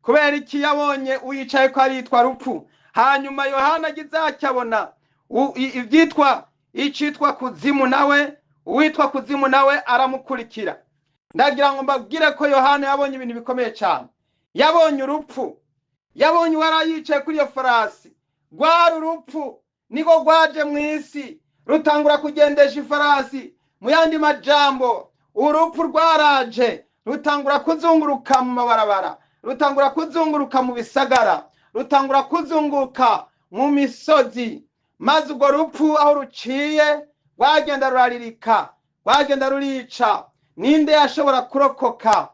Kubera iki yabonye uyicaye ko aritwa Rupfu? Hanyuma Yohana agize atya abona ibyitwa icitwa Kuzimu, nawe uwitwa Kuzimu nawe aramukurikira. Ndagira ngo mbabwire ko Yohana yabonye ibintu bikomeye cyane. Yabonye urupfu, yabonye uwarayicaye kuri iyo farasi. Rwari urupfu, niko rwaje mu isi rutangura kugendesha ifarasi. Mu yandi majambo, urupfu rwaraje rutangura kuzunguruka mu mabarabara, rutangura kuzunguruka mu bisagara, rutangura kuzunguruka mu misozi. Maze urwo rupfu aho ruciye rwagenda ruraririka, rwagenda rurica. Ninde yashobora kurokoka?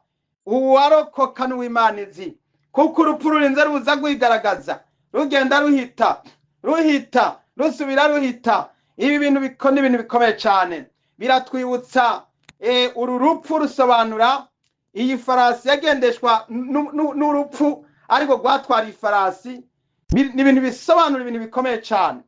Uwarokoka n'Uwimana izi, kuko urupfu rurinze ruza rwigaragaza, rugenda ruhita, ruhita, rusubira ruhita. Ibi bintu ni ibintu bikomeye cyane, biratwibutsa uru rupfu rusobanura iyi farasi yagendeshwa n'urupfu, ariko rwatwara ifarasi. Ni ibintu bisobanura ibintu bikomeye cyane.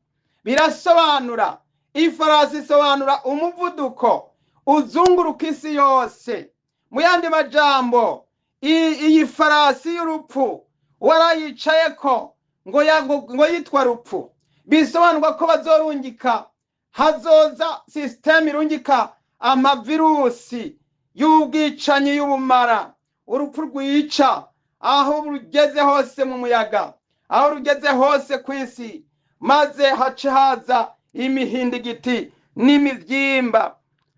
Birasobanura ifarasi isobanura umuvuduko uzunguruka isi yose. Mu yandi majambo, iyi farasi y'urupfu warayicayeko ngo yitwa Rupfu, bisobanurwa ko bazorungika, hazoza system irungika amavirusi y'ubwicanyi y'ubumara, urupfu rwica aho rugeze hose mu muyaga, aho rugeze hose ku isi, maze hace haza imihindigiti n'imivyimba.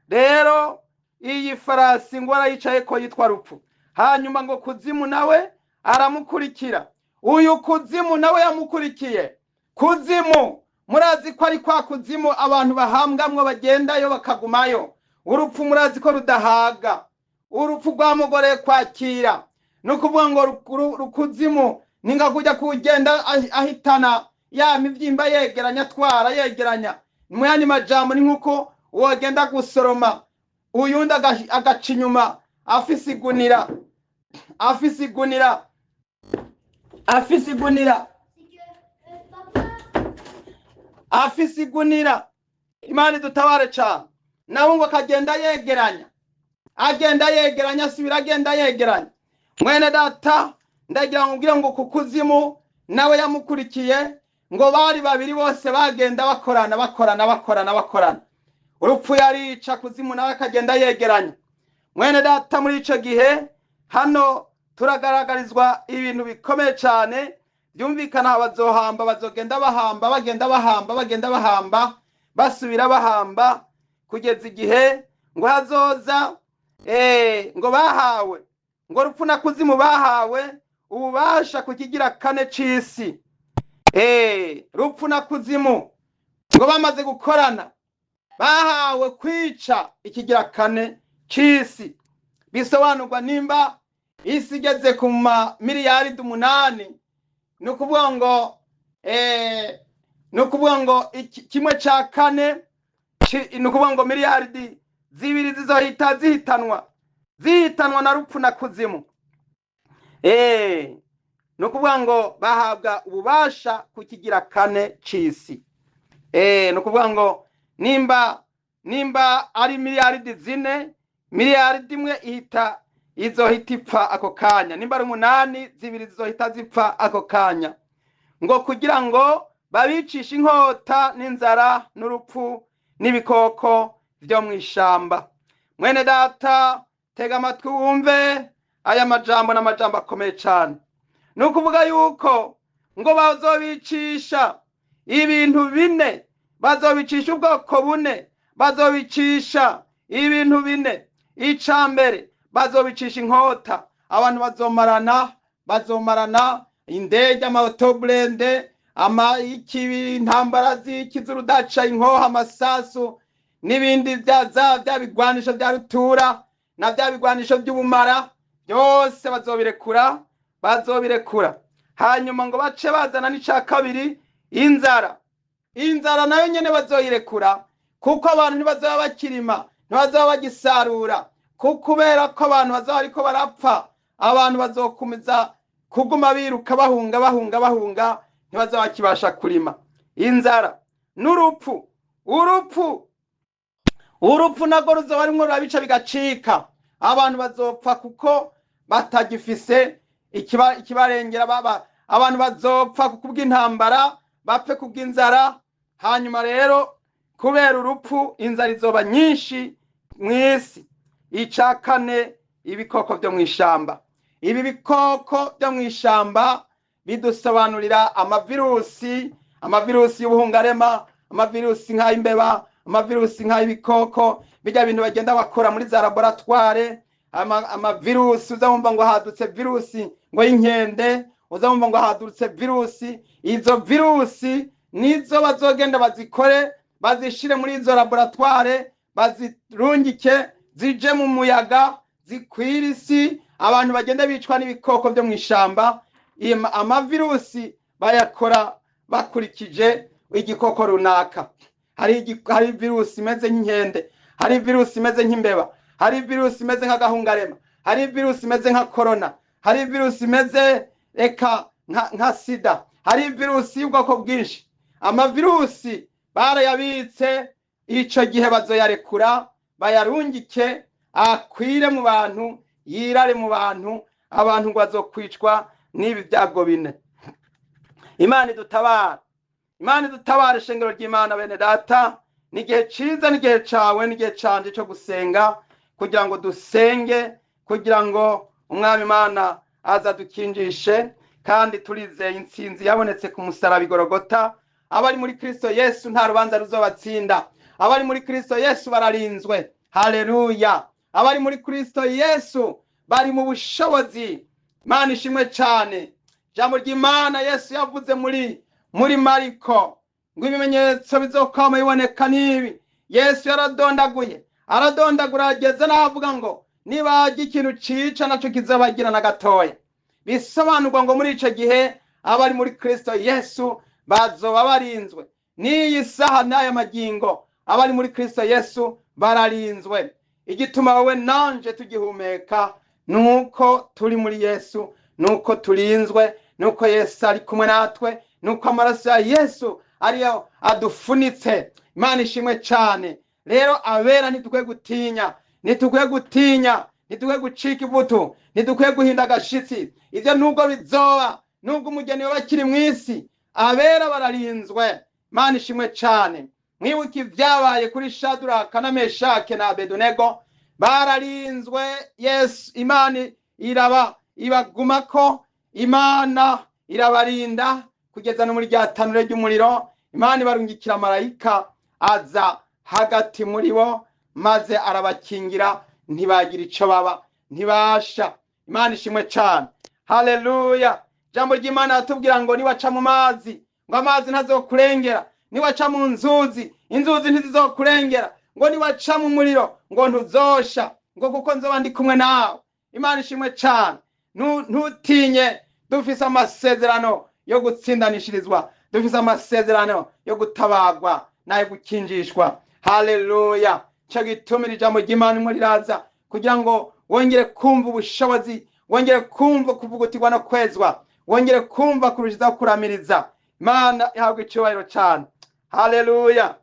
Rero Iyi farasi ngo arayicaye ko yitwa Rupfu. Hanyuma ngo Kuzimu nawe aramukurikira. Uyu Kuzimu nawe yamukurikiye. Kuzimu murazi ko ari kwa kuzimu abantu bahambwamwo, bagendayo bakagumayo. Urupfu murazi ko rudahaga, urupfu rwamugoreye kwakira. Ni ukuvuga ngo rukuzimu ni nka kujya kugenda ahitana ya mibyimba, yegeranya, atwara, yegeranya. Mu yandi majambo, ni nk'uko wogenda gusoroma, uyundi agaca inyuma afise igunira, afise igunira, afise igunira, afise igunira. Imana idutabare cane. Nawe ngo akagenda yegeranya, agenda yegeranya, asubira agenda yegeranya. Mwene data, ndagira ngo ubwire ngo ku kuzimu nawe yamukurikiye. Ngo bari babiri bose bagenda bakorana, bakorana, bakorana, bakorana. Urupfu yarica, Kuzimu nawe akagenda yegeranya. Mwene data, muri ico gihe hano turagaragarizwa ibintu bikomeye cyane byumvikana. Bazohamba, bazogenda bahamba, bagenda bahamba, bagenda bahamba, basubira bahamba, kugeza igihe ngo hazoza ngo bahawe, ngo Rupfu na Kuzimu bahawe ububasha ku kigira kane c'isi. Rupfu na Kuzimu ngo bamaze gukorana bahawe kwica ikigira kane c'isi. Bisobanurwa nimba isi igeze ku ma miliyaridi 8, ni ukuvuga ngo kimwe ca kane ni ukuvuga ngo miliyaridi 2 zizohita zihitanwa na Rupfu na Kuzimu. Ni ukuvuga ngo bahabwa ububasha ku kigira kane c'isi. Ni ukuvuga ngo nimba ari miliyaridi 4, miliyaridi 1 ihita izohita ipfa ako kanya. Nimba ari 8, 2 zizohita zipfa ako kanya. Ngo kugira ngo babicishe inkota n'inzara n'urupfu n'ibikoko vyo mw'ishamba. Mwene data, tega amatwi wumve aya majambo, n'amajambo akomeye cane. Ni ukuvuga yuko ngo bazobicisha ibintu bine, bazobicisha ubwoko bune, bazobicisha ibintu bine. Ica mbere, bazobicisha inkota. Abantu bazomarana, bazomarana indege, ama auto blindé, ama ikibi, intambara z'iki z'urudaca, inkoho, amasasu n'ibindi bya bigwanisho bya rutura na bya bigwanisho by'ubumara byose bazobirekura, bazobirekura. Hanyuma ngo bace bazana n'ica kabiri, inzara. Inzara nayo nyene bazoyirekura, kuko abantu ntibazoba bakirima, ntibazoba bagisarura, kuko kubera ko abantu bazoba bariko barapfa, abantu bazokomeza kuguma biruka, bahunga, bahunga, bahunga, ntibazoba bakibasha kurima. Inzara n'urupfu. Urupfu, urupfu narwo ruzoba rimwe rurabica bigacika. Abantu bazopfa kuko batagifise ikibarengera. Baba abantu bazopfa kubw'intambara, bapfe kubw'inzara. Hanyuma rero kubera urupfu, inzara izoba nyinshi mw'isi. Ica kane, ibikoko byo mw'ishamba. Ibi bikoko byo mw'ishamba bidusobanurira amavirusi, amavirusi y'ubuhungarema, amavirusi nk'ay'imbeba, amavirusi nk'ay'ibikoko, bijya bintu bagenda bakora muri za laboratoire. Amavirusi uza wumva ngo hadutse virusi ngo y'inkende, uza wumva ngo hadutse virusi. Izo virusi nizo bazogenda bazikore, bazishire muri izo laboratoire, bazirungike zije mu muyaga, zikwira isi, abantu bagenda bicwa n'ibikoko byo mw'ishamba. Amavirusi bayakora bakurikije igikoko runaka. Hari virusi imeze nk'inkende, hari virusi imeze nk'imbeba, hari virusi imeze nk'agahungarema, hari virusi imeze nka corona, hari virusi imeze eka nka sida, hari virusi y'ubwoko bwinshi. Amavirusi barayabitse, ico gihe bazoyarekura, bayarungike akwire mu bantu, yirare mu bantu. Abantu ngo bazokwicwa n'ibi byago bine. Imana idutabara, Imana idutabara. Ishengero ry'Imana, bene data, ni igihe ciza, ni igihe cawe, ni igihe canje cyo gusenga, kugira ngo dusenge, kugira ngo Umwami Imana aza dukinjishe. Kandi turizeye intsinzi yabonetse ku musaraba Igorogota. Abari muri Kristo Yesu nta rubanza ruzobatsinda. Abari muri Kristo Yesu bararinzwe. Haleluya. Abari muri Kristo Yesu bari mu bushobozi. Imana ishimwe cyane. Ijambo ry'Imana Yesu yavuze muri Mariko ngo ibimenyetso bizokwama biboneka n'ibi. Yesu yaradondaguye, aradondagura, ageze n'aho ngo nibarya ikintu cica naco kizobagira na gatoya. Bisobanurwa ngo muri ico gihe abari muri Kristo Yesu bazoba barinzwe. N'iyi saha n'aya magingo abari muri Kristo Yesu bararinzwe. Igituma wowe nanje tugihumeka nuko turi muri Yesu, nuko turinzwe, nuko Yesu ari kumwe natwe, nuko amaraso ya Yesu ariyo adufunitse. Imana ishimwe cyane. Rero abera ntidukwiye gutinya, ntidukwiye gutinya, ntidukwiye gucika ivutu, ntidukwiye guhinda agashitsi. Ibyo nubwo bizoba, nubwo umugeni we akiri mu isi, abera bararinzwe. Imana ishimwe cyane. Mwibuke ibyabaye kuri Shadraka na Meshake na Abedunego, bararinzwe. Yesu Imana iraba ibagumako, Imana irabarinda kugeza no muri rya tanure ry'umuriro. Imana ibarungikira marayika aza hagati muri bo, maze arabakingira, ntibagira ico baba, ntibasha. Imana ishimwe cyane. Haleluya. Jambo ry'Imana yatubwira ngo niwaca mu mazi, ngo amazi ntazokurengera, niwaca mu nzuzi, inzuzi ntizizokurengera, ngo niwaca mu muriro, ngo ntuzosha, ngo kuko nzoba ndi kumwe nawe. Imana ishimwe cyane. Ntutinye, dufise amasezerano yo gutsindanishirizwa, dufise amasezerano yo gutabagwa nayo gukinjishwa. Haleluya. Cyo gitumira ijambo ry'Imana imwe riraza kugira ngo wongere kumva ubushobozi, wongere kumva kuvugutirwa no kwezwa, wongere kumva kurushizaho kuramiriza. Imana ihabwa icyubahiro cyane. Haleluya.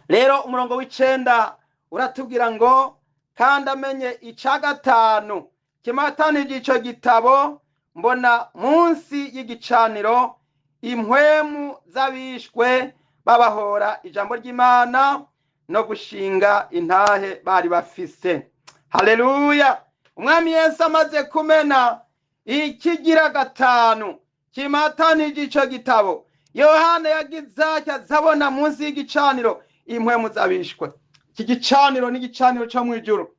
Rero umurongo w'icenda uratubwira ngo kandi amenye ica gatanu kimatanije ico gitabo, mbona munsi y'igicaniro impwemu z'abishwe babahora ijambo ry'Imana no gushinga intahe bari bafise. Haleluya. Umwami Yesu amaze kumena ikigira gatanu kimatanije ico gitabo, Yohana yagize atya azabona munsi y'igicaniro impwemu z'abishwe. Iki gicaniro ni igicaniro cyo mu ijuru.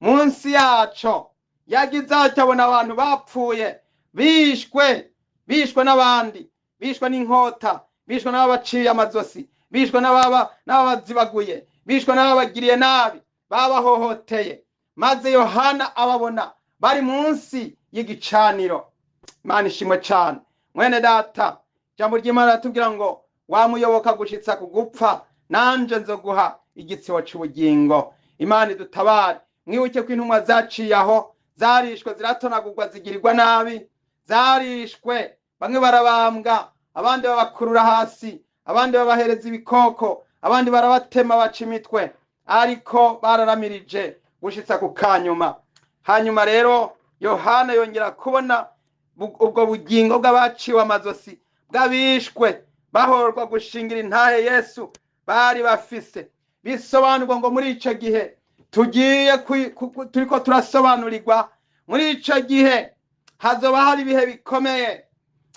Munsi yaco yagize atya abona abantu bapfuye, bishwe, bishwe n'abandi, bishwe n'inkota, bishwe n'ababaciye amazosi, bishwe n'ababazibaguye, bishwe n'ababagiriye nabi, babahohoteye. Maze Yohana ababona bari munsi y'igicaniro. Imana ishimwe cyane. Mwene data, ijambo ry'Imana riratubwira ngo wamuyoboka gushitsa ku gupfa, nanje nzoguha igitsibo c'ubugingo. Imana idutabare. Mwibuke ko intumwa zaciye aho, zarishwe, ziratonagurwa, zigirirwa nabi, zarishwe, bamwe barabambwa, abandi babakurura hasi, abandi babahereza ibikoko, abandi barabatema baca imitwe, ariko bararamirije gushitsa ku kanyuma. Hanyuma rero Yohana yongera kubona ubwo bugingo bw'abaciwe amazosi, bw'abishwe bahorwa gushingira intahe Yesu bari bafise. Bisobanurwa ngo muri ico gihe tugiye turiko turasobanurirwa, muri ico gihe hazoba hari ibihe bikomeye,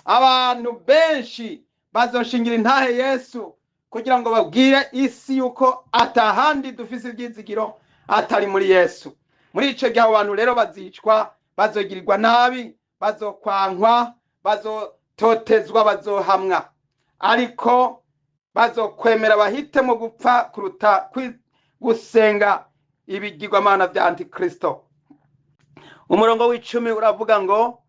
abantu benshi bazoshingira intahe Yesu kugira ngo babwire isi yuko atahandi dufise ivyizigiro atari muri Yesu. Muri ico gihe abo bantu rero bazicwa, bazogirirwa nabi, bazokwankwa, bazototezwa, bazohamwa, ariko bazokwemera bahitemo gupfa kuruta gusenga ibigirwamana vya Antikristo. Umurongo w'icumi uravuga ngo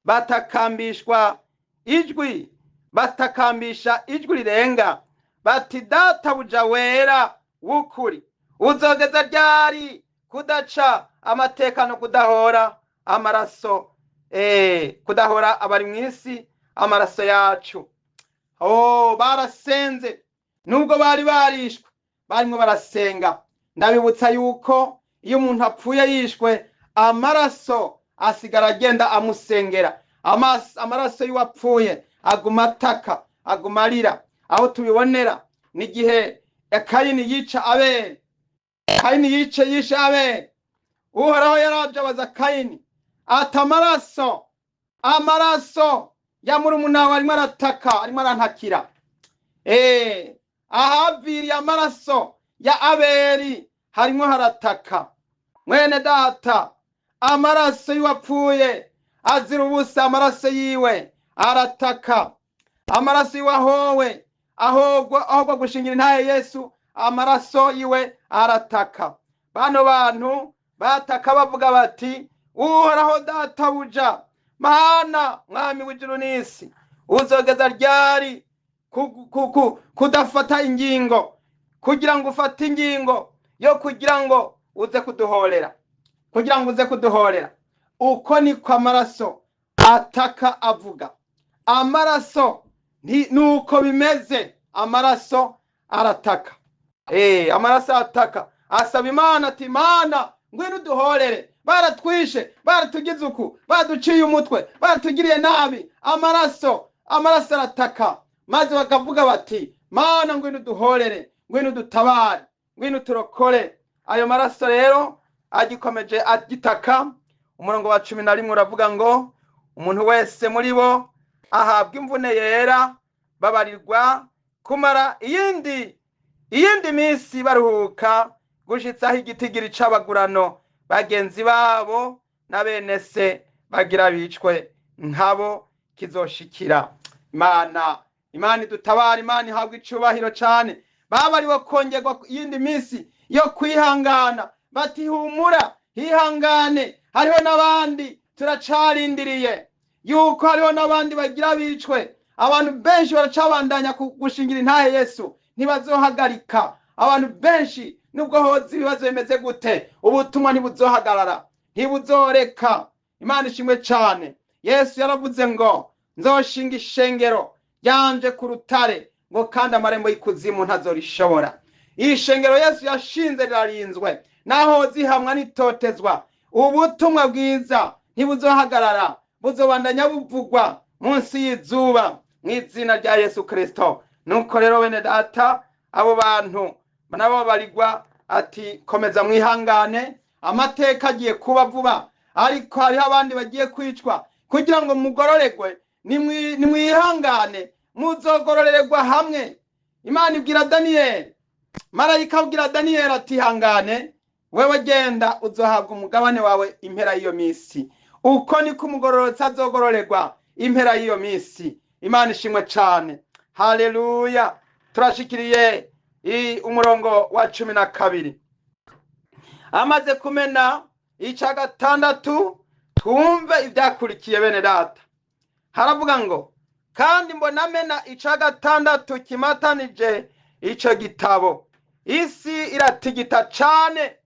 batakambishwa ijwi, batakambisha ijwi rirenga bati databuja wera w'ukuri, uzogeza ryari kudaca amateka no kudahora amaraso, kudahora abari mw'isi amaraso yacu. Oh, barasenze nubwo bari barishwe, barimo barasenga. Ndabibutsa yuko iyo umuntu apfuye yishwe, amaraso asigara agenda amusengera. Amaraso y'uwapfuye aguma ataka, aguma arira. Aho tubibonera ni igihe Kayini yica Abeli. Kayini yishe Abeli. Uhoraho yaraje abaza Kayini ati amaraso ya murumuna wawe arimo arataka, arimo arantakira. Ahaviriye amaraso ya Abeli harimo harataka. Mwene data, amaraso y'uwapfuye azira ubusa, amaraso yiwe arataka. Amaraso y'uwahowe ahogwa gushingira intahe Yesu, amaraso yiwe arataka. Bano bantu bataka bavuga bati: Uhoraho databuja, Mana mwami w'ijuru n'isi, uzogeza ryari kudafata ingingo, kugira ngo ufate ingingo yo kugira ngo uze kuduhorera, kugira ngo uze kuduhorera? Uko niko amaraso ataka avuga. Amaraso nuko bimeze, amaraso arataka. Amaraso arataka, asaba Imana ati: Mana, ngwino uduhorere, baratwishe, baratugize uku, baduciye umutwe, baratugiriye nabi. Amaraso arataka, maze bakavuga bati: Mana, ngwino uduhorere, ngwino udutabare, ngwino uturokore. Ayo maraso rero agikomeje agitaka. Umurongo wa 11 uravuga ngo umuntu wese muri bo ahabwa imvune yera, babarirwa kumara iyindi minsi baruhuka, gushitsaho igitigiri c'abagurano bagenzi babo na bene se bagira bicwe nkabo kizoshikira. Imana idutabara, Imana ihabwa icubahiro cane. Babariwe kongerwa iyindi minsi yo kwihangana, bati: humura, hihangane, hariho n'abandi turacarindiriye yuko hariho n'abandi bagira bicwe. Abantu benshi baracabandanya gushingira intahe Yesu, ntibazohagarika. Abantu benshi nubwo hoza ibibazo bimeze gute, ubutumwa ntibuzohagarara, ntibuzoreka. Imana ishimwe cane. Yesu yaravuze ngo: nzoshinga ishengero ryanje ku rutare, ngo kandi amarembo y'ikuzimu ntazorishobora. Iri shengero Yesu yashinze rirarinzwe, naho zihamwa n'itotezwa, ubutumwa bwiza ntibuzohagarara, buzobandanya buvugwa munsi y'izuba mu izina rya Yesu Kristo. Nuko rero bene data, abo bantu nabo babarigwa ati: komeza mwihangane, amateka agiye kuba vuba, ariko hariho abandi bagiye kwicwa kugira ngo mugororegwe. Nimwihangane, muzogororerwa hamwe. Imana ibwira Daniyeli, marayika abwira Daniyeli ati: hangane wewe, genda uzohabwa umugabane wawe impera y'iyo minsi. Uko niko umugororotsi azogororerwa impera y'iyo minsi. Imana ishimwe cane. Haleluya. Turashikiriye umurongo wa 12. Amaze kumena ica gatandatu, twumve ivyakurikiye bene data. Haravuga ngo: kandi mbona amena ica gatandatu kimatanije ico gitabo, isi iratigita cane,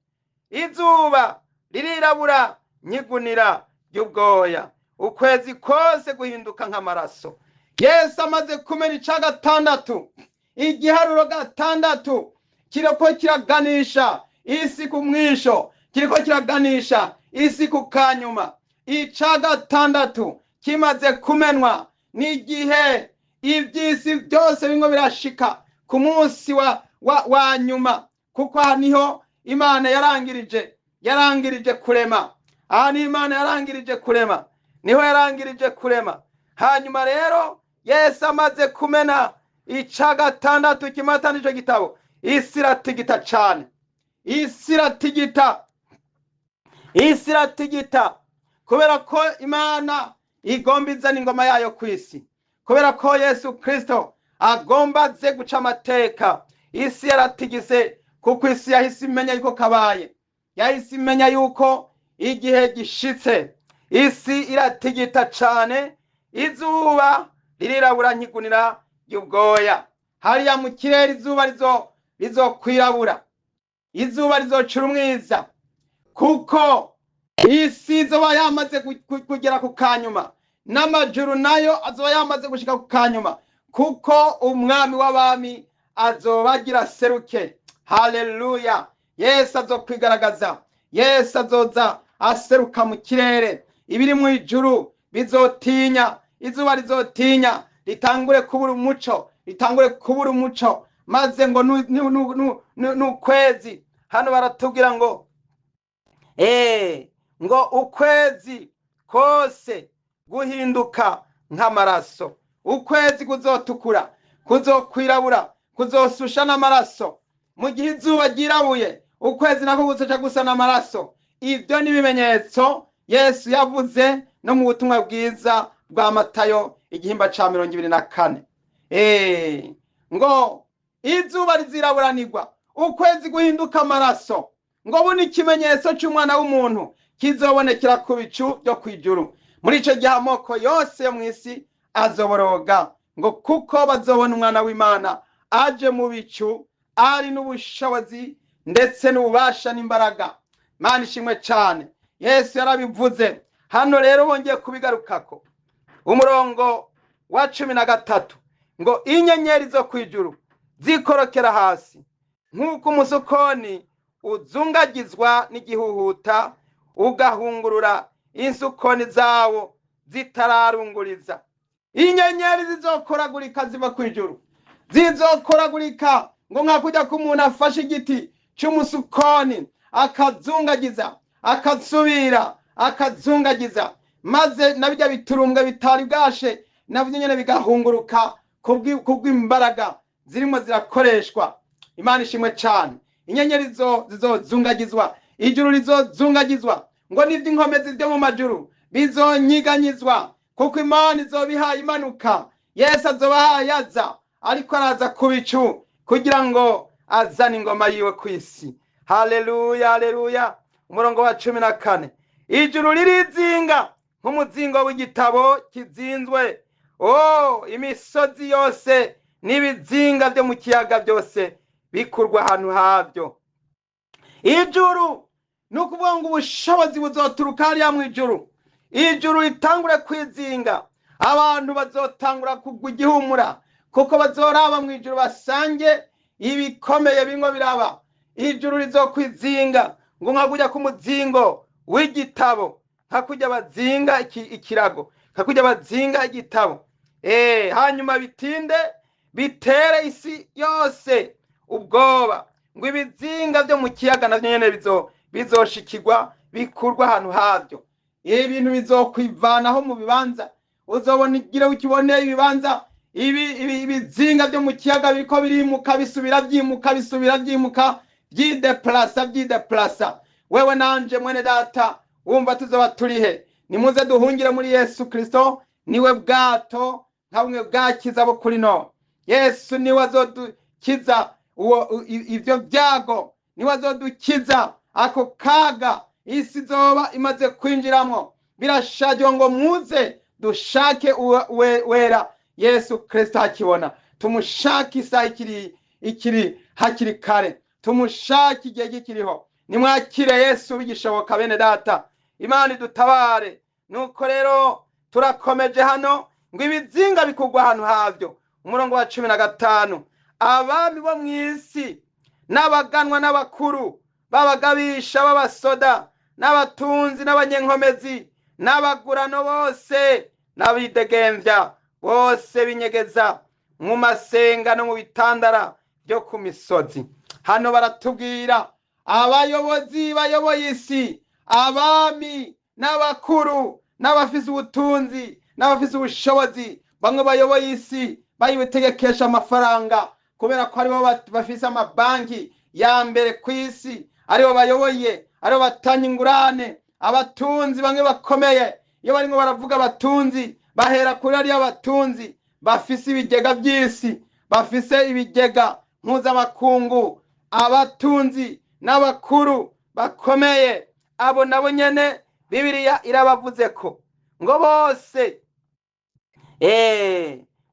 izuba ririrabura nyigunira ry'ubwoya, ukwezi kose guhinduka nk'amaraso. Yesu amaze kumena ica gatandatu, igiharuro gatandatu kiriko kiraganisha isi ku mwisho, kiriko kiraganisha isi ku kanyuma. Ica gatandatu kimaze kumenwa n'igihe ivy'isi byose bimwe birashika ku munsi wa nyuma, kuko aha niho Imana yarangirije kurema. Aha niho Imana yarangirije kurema, niho yarangirije kurema. Hanyuma rero Yesu amaze kumena ica gatandatu kimatanije gitabo, isi iratigita cane, isi iratigita, isi iratigita, kubera ko Imana igomba izana ingoma yayo kw'isi, kubera ko Yesu Kristo agomba aze guca amateka. Isi yaratigise kuko isi yahise imenya yuko kabaye, yahise imenya yuko igihe gishitse. Isi iratigita cane, izuba ririrabura nkigunira ry'ubwoya. Hariya mu kirere izuba rizokwirabura, izuba rizocura umwiza, kuko isi izoba yamaze kugera ku kanyuma, n'amajuru nayo azoba yamaze gushika ku kanyuma, kuko umwami w'abami azoba agira seruke. Haleluya. Yesu azokwigaragaza, Yesu azoza aseruka mu kirere. Ibiri mu ijuru bizotinya, izuba rizotinya, ritangure kubura umuco, ritangure kubura umuco, maze ngo n'ukwezi. Hano baratubwira ngo ngo ukwezi kose guhinduka nk'amaraso, ukwezi kuzotukura, kuzokwirabura, kuzosusha n'amaraso. Mu gihe izuba ryirabuye, ukwezi nako gusoca gusa n'amaraso. Ibyo ni ibimenyetso Yesu yavuze no mu butumwa bwiza bwa Matayo igihimba ca 24. Ngo izuba riziraburanirwa, ukwezi guhinduka amaraso, ngo buno ikimenyetso cy'umwana w'umuntu kizobonekera ku bicu byo kwijuru. Muri ico gihe amoko yose yo mw'isi azoboroga, ngo kuko bazobona umwana w'Imana aje mu bicu ari n'ubushobozi ndetse n'ububasha n'imbaraga. Mana ishimwe cyane, Yesu yarabivuze. Hano rero bongeye kubigarukako. Umurongo wa 13 ngo inyenyeri zo kwijuru zikorokera hasi nk'uko umusukoni uzungagizwa n'igihuhuta ugahungurura insukoni zawo zitararunguriza. Inyenyeri zizokoragurika ziva kwijuru, zizokoragurika ngo nka kujya k'umuntu afashe igiti cy'umusukoni akazungagiza akasubira akazungagiza, maze nabijya biturumbwe bitari bwashe navyo nyene bigahunguruka kubw'imbaraga zirimo zirakoreshwa. Imana ishimwe cyane. Inyenyeri zizozungagizwa, ijuru rizozungagizwa, ngo n'ivy'inkomezi byo mu majuru bizonyiganyizwa, kuko Imana izobihaye imanuka. Yesu azobahaye aza, ariko araza ku bicu kugira ngo azane ingoma yiwe ku isi. Haleluya, haleluya. Umurongo wa 14 ijuru ririzinga nk'umuzingo w'igitabo kizinzwe. Oh, imisozi yose n'ibizinga byo mu kiyaga byose bikurwa ahantu habyo. Ijuru ni ukuvuga ngo ubushobozi buzoturuka hariya mu ijuru. Ijuru ritangure kwizinga, abantu bazotangura kugwa igihumura, kuko bazoraba mu ijuru basange ibikomeye bimwe biraba. Ijuru rizokwizinga ngo nka kujya k'umuzingo w'igitabo, nka kujya bazinga ikirago, nka kujya bazinga igitabo. Hanyuma bitinde bitere isi yose ubwoba, ngo ibizinga byo mu kiyaga navyo nyene bizoshikirwa bikurwa ahantu habyo. Ibintu bizokwivanaho mu bibanza, uzobona igira ukibone ibibanza ibizinga byo mu kiyaga biriko birimuka bisubira byimuka bisubira byimuka byideplasa byideplasa. Wewe nanje mwene data wumva tuzoba turihe? Nimuze duhungire muri Yesu Kristo, niwe bwato nka bumwe bwakiza bo kuri no. Yesu niwe azodukiza ivyo byago, niwe azodukiza ako kaga isi izoba imaze kwinjiramo. Birashaje ngo muze dushake wera Yesu Kristo akibona, tumushake isaha ikiri hakiri kare, tumushake igihe gikiriho. Nimwakire Yesu bigishoboka bene data, Imana idutabare. Nuko rero turakomeje hano ngo ibizinga bikugwa ahantu habyo. Umurongo wa 15 abami bo mw'isi n'abaganwa n'abakuru b'abagabisha b'abasoda n'abatunzi n'abanyenkomezi n'abagurano bose n'abidegemvya bose binyegeza mu masenga no mu bitandara byo ku misozi. Hano baratubwira abayobozi bayoboye isi, abami n'abakuru n'abafise ubutunzi n'abafise ubushobozi, bamwe bayoboye isi bayitegekesha amafaranga kubera ko aribo bafise amabanki ya mbere ku isi, aribo bayoboye, aribo batanga ingurane. Abatunzi bamwe bakomeye, iyo barimo baravuga abatunzi bahera kuri ariyo batunzi bafise ibigega by'isi, bafise ibigega mpuzamakungu. Abatunzi n'abakuru bakomeye abo nabo nyene Bibiliya irabavuze ko ngo bose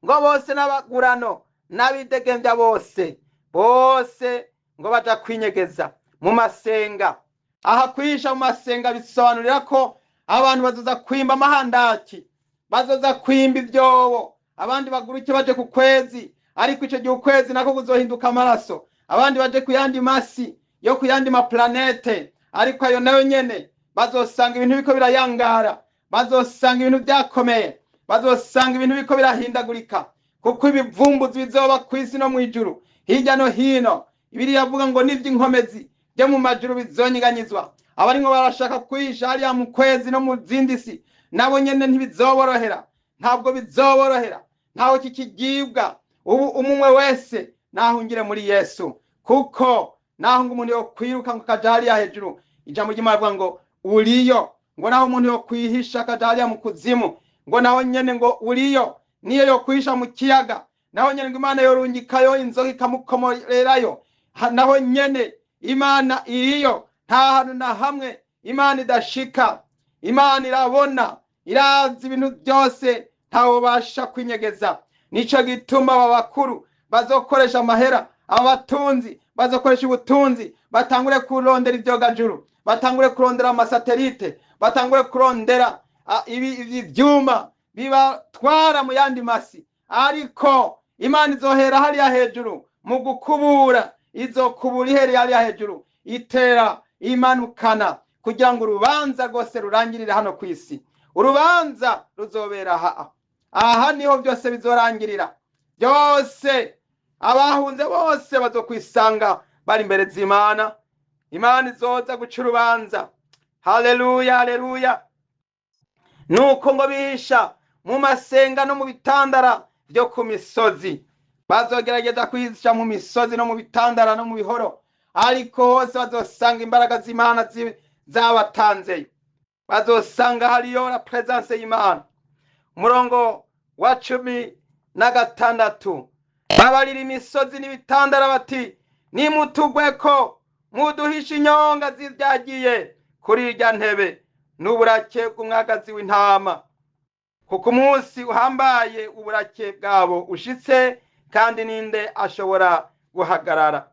ngo bose n'abagurano n'abidegemvya bose bose ngo baja kwinyegeza mu masenga. Aha kwihisha mu masenga bisobanurira ko abantu bazoza kwimba amahandaki, bazoza kwimba ibyobo, abandi baguruke baje ku kwezi, ariko ico gihe ukwezi nako kuzohinduka amaraso, abandi baje ku yandi masi yo ku yandi maplanete, ariko ayo nayo nyene bazosanga ibintu biko birayangara, bazosanga ibintu byakomeye, bazosanga ibintu biko birahindagurika, kuko ibivumbuzi bizoba ku isi no mwijuru hirya no hino. Bibiliya avuga ngo n'ivy'inkomezi byo mu majuru bizonyeganyizwa. Abarimwo barashaka kwihisha hariya mu kwezi no mu zindi si, nabo nyene ntibizoborohera, ntabwo bizoborohera, ntaho kikigibwa. Ubu umwe wese nahungire muri Yesu, kuko naho ngo umuntu yo kwiruka ngo akaja hariya hejuru Ijambo ry'Imana rivuga ngo uriyo, ngo naho umuntu yo kwihisha akaja hariya mu kuzimu, ngo naho nyene ngo uriyo, niyo yo kwihisha mu kiyaga, naho nyene ngo Imana yorungikayo inzoka ikamukomorerayo, naho nyene Imana iriyo. Nta hantu na hamwe Imana idashika. Imana irabona, irazi ibintu byose, ntawubasha kwinyegeza. Nico gituma aba bakuru bazokoresha amahera, abatunzi bazokoresha ubutunzi, batangure kurondera ivyogajuru, batangure kurondera amasatelite, batangure kurondera ibi vyuma bibatwara mu yandi masi. Ariko Imana izohera hariya hejuru mu gukubura, izokubura ihereye hariya hejuru, itera imanukana kugira ngo urubanza rwose rurangirire hano ku isi. Urubanza ruzobera aha, aha niho byose bizorangirira. Byose abahunze bose bazokwisanga bari imbere z'Imana. Imana izoza guca urubanza. Haleluya, haleluya. Nuko ngo bihisha mu masenga no mu bitandara byo ku misozi. Bazogerageza kwihisha mu misozi no mu bitandara no mu bihoro, ariko hose bazosanga imbaraga z'Imana zabatanzeyo. Bazosanga hariyo la presence y'Imana. Umurongo wa 16, babarira imisozi n'ibitandara bati nimutugweko muduhishe inyonga z'ibyagiye kuri irya ntebe n'uburake bw'umwagazi w'intama, kuko umunsi uhambaye uburake bwabo ushitse, kandi ninde ashobora guhagarara?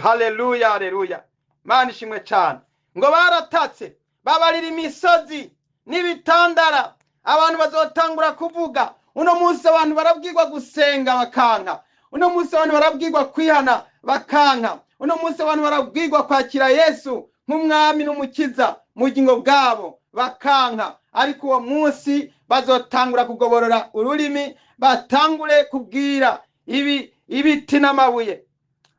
Haleluya, haleluya. Imana ishimwe cyane. Ngo baratatse, babarira imisozi n'ibitandara. Abantu bazotangura kuvuga. Uno munsi abantu barabwirwa gusenga bakanka. Uno munsi abantu barabwirwa kwihana bakanka. Uno munsi abantu barabwirwa kwakira Yesu nk'umwami n'umukiza mu bugingo bwabo bakanka. Ariko uwo munsi bazotangura kugoborora ururimi, batangure kubwira ibiti n'amabuye,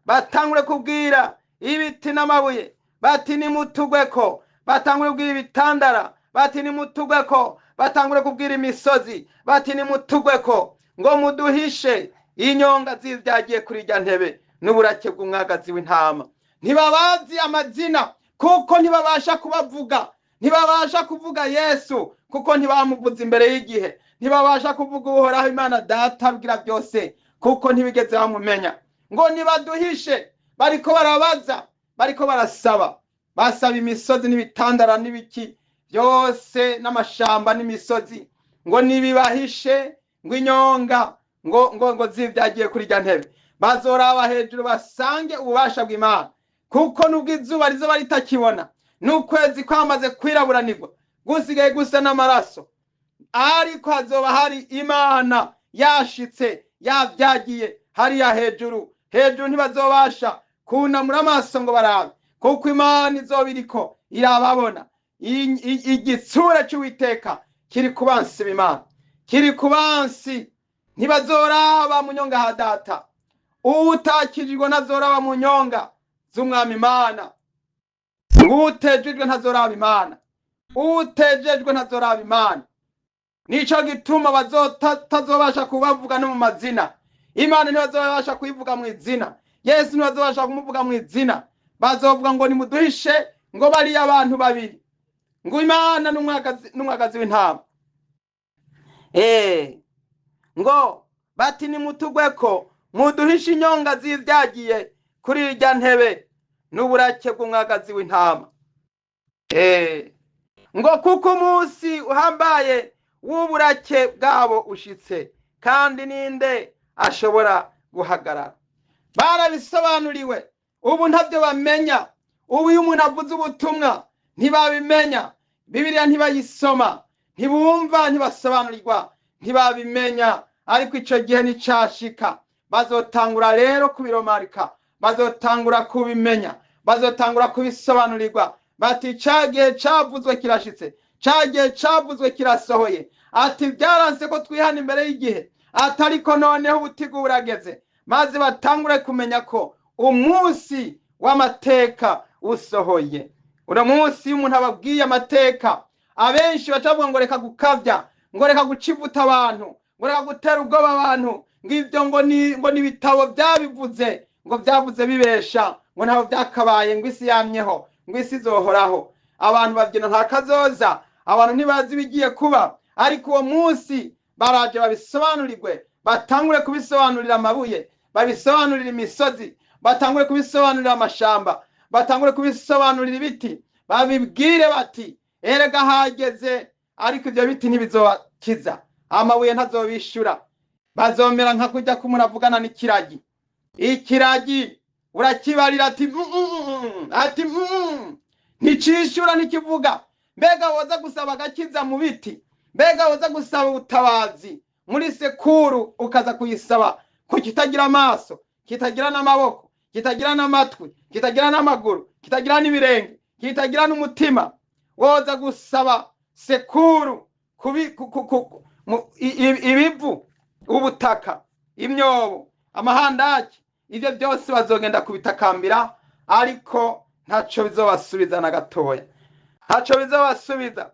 batangure kubwira ibiti n'amabuye bati nimutugweko, batangure kubwira ibitandara bati nimutugweko, batangure kubwira imisozi bati nimutugweko, ngo muduhishe inyonga z'ibyagiye kuri irya ntebe n'uburake bw'umwagazi w'intama. Ntibabazi amazina kuko ntibabasha kubavuga, ntibabasha kuvuga Yesu kuko ntibamuvuze imbere y'igihe, ntibabasha kuvuga Uhoraho Imana Data rugira byose kuko ntibigeze bamumenya. Ngo nibaduhishe, bariko barabaza, bariko barasaba, basaba imisozi n'ibitandara n'ibiki byose n'amashamba n'imisozi, ngo nibibahishe, ngo inyonga ngo ngo ngo z'ibyagiye kuri irya ntebe. Bazoraba hejuru basange ububasha bw'Imana, kuko nubwo izuba rizoba ritakibona n'ukwezi kwamaze kwiraburanirwa gusigaye gusa n'amaraso, ariko hazoba hari Imana yashitse yabyagiye hariya hejuru. Hejuru ntibazobasha kunamura amaso ngo barabe, kuko Imana izoba iriko irababona. Igitsure cy'Uwiteka kiri ku bansi b'Imana, kiri ku bansi. Ntibazoraba mu nyonga ha Data. Utakijijwe ntazoraba mu nyonga z'Umwami Imana. Utejejwe ntazoraba Imana, utejejwe ntazoraba Imana. Nico gituma batazobasha kubavuga no mu mazina. Imana ntibazobasha kuyivuga mu izina, Yesu ntibazobasha kumuvuga mu izina. Bazovuga ngo nimuduhishe, ngo bari abantu babiri, ngo Imana n'umwagazi w'intama. Ngo bati nimutugweko muduhishe inyonga z'ibyagiye kuri irya ntebe n'uburake bw'umwagazi w'intama. Ngo kuko umunsi uhambaye w'uburake bwabo ushitse, kandi ninde ashobora guhagarara? Barabisobanuriwe, ubu ntabyo bamenya. Ubu iyo umuntu avuze ubutumwa ntibabimenya, Bibiliya ntibayisoma, ntibumva, ntibasobanurirwa, ntibabimenya. Ariko ico gihe nicashika, bazotangura rero kubiromarika, bazotangura kubimenya, bazotangura kubisobanurirwa. Bati ca gihe cavuzwe kirashitse, ca gihe cavuzwe kirasohoye. Ati byaranse ko twihana imbere y'igihe, ati ariko noneho ubutigu burageze. Maze batangure kumenya ko umunsi w'amateka usohoye. Uno munsi iyo umuntu ababwiye amateka, abenshi bacavuga ngo reka gukavya, ngo reka gucivuta abantu, ngo reka gutera ubwoba abantu, ngo ivyo ngo ni ibitabo byabivuze, ngo byavuze bibesha, ngo ntabwo byakabaye, ngo isi yamyeho, ngo isi izohoraho. Abantu babyina nta kazoza, abantu ntibazi ibigiye kuba, ariko uwo munsi baraje babisobanurirwe, batangure kubisobanurira amabuye, babisobanurira imisozi, batangure kubisobanurira amashamba, batangure kubisobanurira ibiti, babibwire bati erega hageze. Ariko ibyo biti ntibizobakiza, amabuye ntazobishura, bazomera nka kujya k'umuntu avugana n'ikiragi. Ikiragi urakibarira ati ati nticishura, ntikivuga. Mbega woza gusaba agakiza mu biti? Mbega woza gusaba ubutabazi muri sekuru, ukaza kuyisaba ku kitagira amaso, kitagira n'amaboko, kitagira n'amatwi, kitagira n'amaguru, kitagira n'ibirenge, kitagira n'umutima? Woza gusaba sekuru ibivu, ubutaka, imyobo, amahandaki? Ibyo byose bazogenda kubitakambira, ariko ntaco bizobasubiza na gatoya, ntaco bizobasubiza.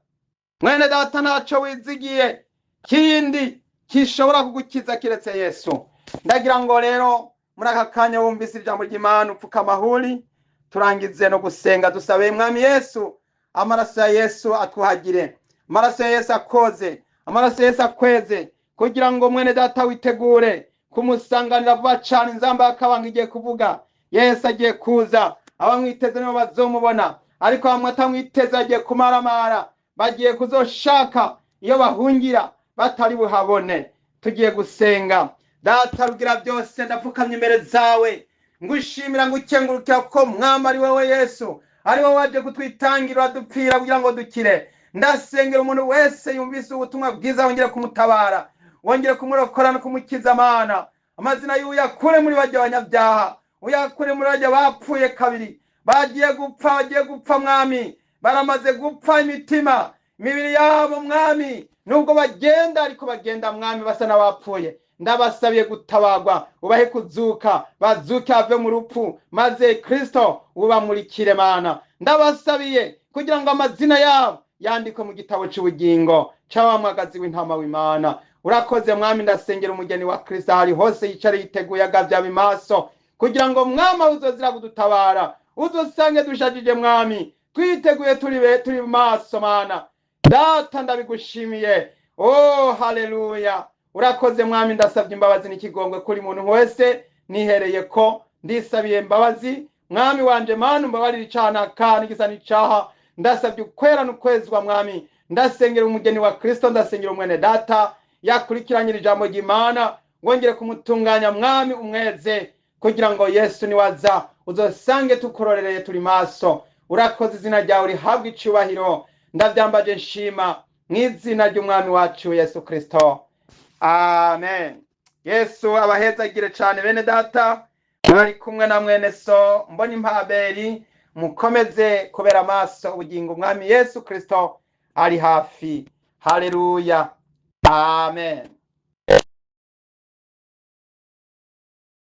Mwene data, ntaco wizigiye kindi gishobora kugukiza kiretse Yesu. Ndagira ngo rero muri aka kanya wumvise ijambo ry'Imana, upfuka amahuri, turangize no gusenga dusabe Mwami Yesu, amaraso ya Yesu atwuhagire, amaraso ya Yesu akoze, amaraso ya Yesu akweze, kugira ngo mwene data witegure kumusanganira vuba cane. Inzamba y'akabanga igiye kuvuga, Yesu agiye kuza, abamwiteze nibo bazomubona, ariko bamwe atamwiteze bagiye kumaramara, bagiye kuzoshaka iyo bahungira batari buhabone. Tugiye gusenga. Data rugira byose, ndapfukamye imbere zawe, ngushimira, ngukengurukira ko Mwami ari wowe Yesu, ari wowe waje kutwitangira, uradupfira kugira ngo dukire. Ndasengera umuntu wese yumvise ubutumwa bwiza, wongere kumutabara, wongere kumurokora no kumukiza. Mana, amazina yiwe uyakure muri bajya abanyabyaha, uyakure muri bajya bapfuye kabiri, bagiye gupfa, bagiye gupfa Mwami, baramaze gupfa imitima, imibiri yabo Mwami, nubwo bagenda ariko bagenda Mwami basa n'abapfuye. Ndabasabiye gutabagwa, ubahe kuzuka, bazuke bave mu rupfu, maze Kristo ubamurikire. Mana, ndabasabiye kugira ngo amazina yabo yandikwe mu gitabo c'ubugingo c'abamwagazi w'intama w'Imana. Urakoze Mwami. Ndasengera umugeni wa Kristo ahari hose, yicare yiteguye, agavye maso, kugira ngo Mwami uzozira kudutabara uzosange dushajije Mwami, twiteguye, turi maso. Mana Data, ndabigushimiye. Oh, haleluya! Urakoze Mwami. Ndasabye imbabazi n'ikigongwe kuri muntu wese nihereye ko ndisabiye imbabazi. Mwami wanje Mana, umbabarire icaha n'akana igisa n'icaha. Ndasabye ukwera n'ukwezwa Mwami. Ndasengera umugeni wa Kristo, ndasengera umwene data yakurikiranye ijambo ry'Imana, wongere kumutunganya Mwami, umweze, kugira ngo Yesu niwaza uzosange tukurorereye turi maso. Urakoze, izina ryawe rihabwa icubahiro. Ndavyambaje nshima mu izina ry'Umwami wacu Yesu Kristo, amen. Yesu abahezagire cane bene data. Mwari kumwe na mwene so Mbona Impaberi. Mukomeze kubera amaso ubugingo, Umwami Yesu Kristo ari hafi. Haleluya, amen.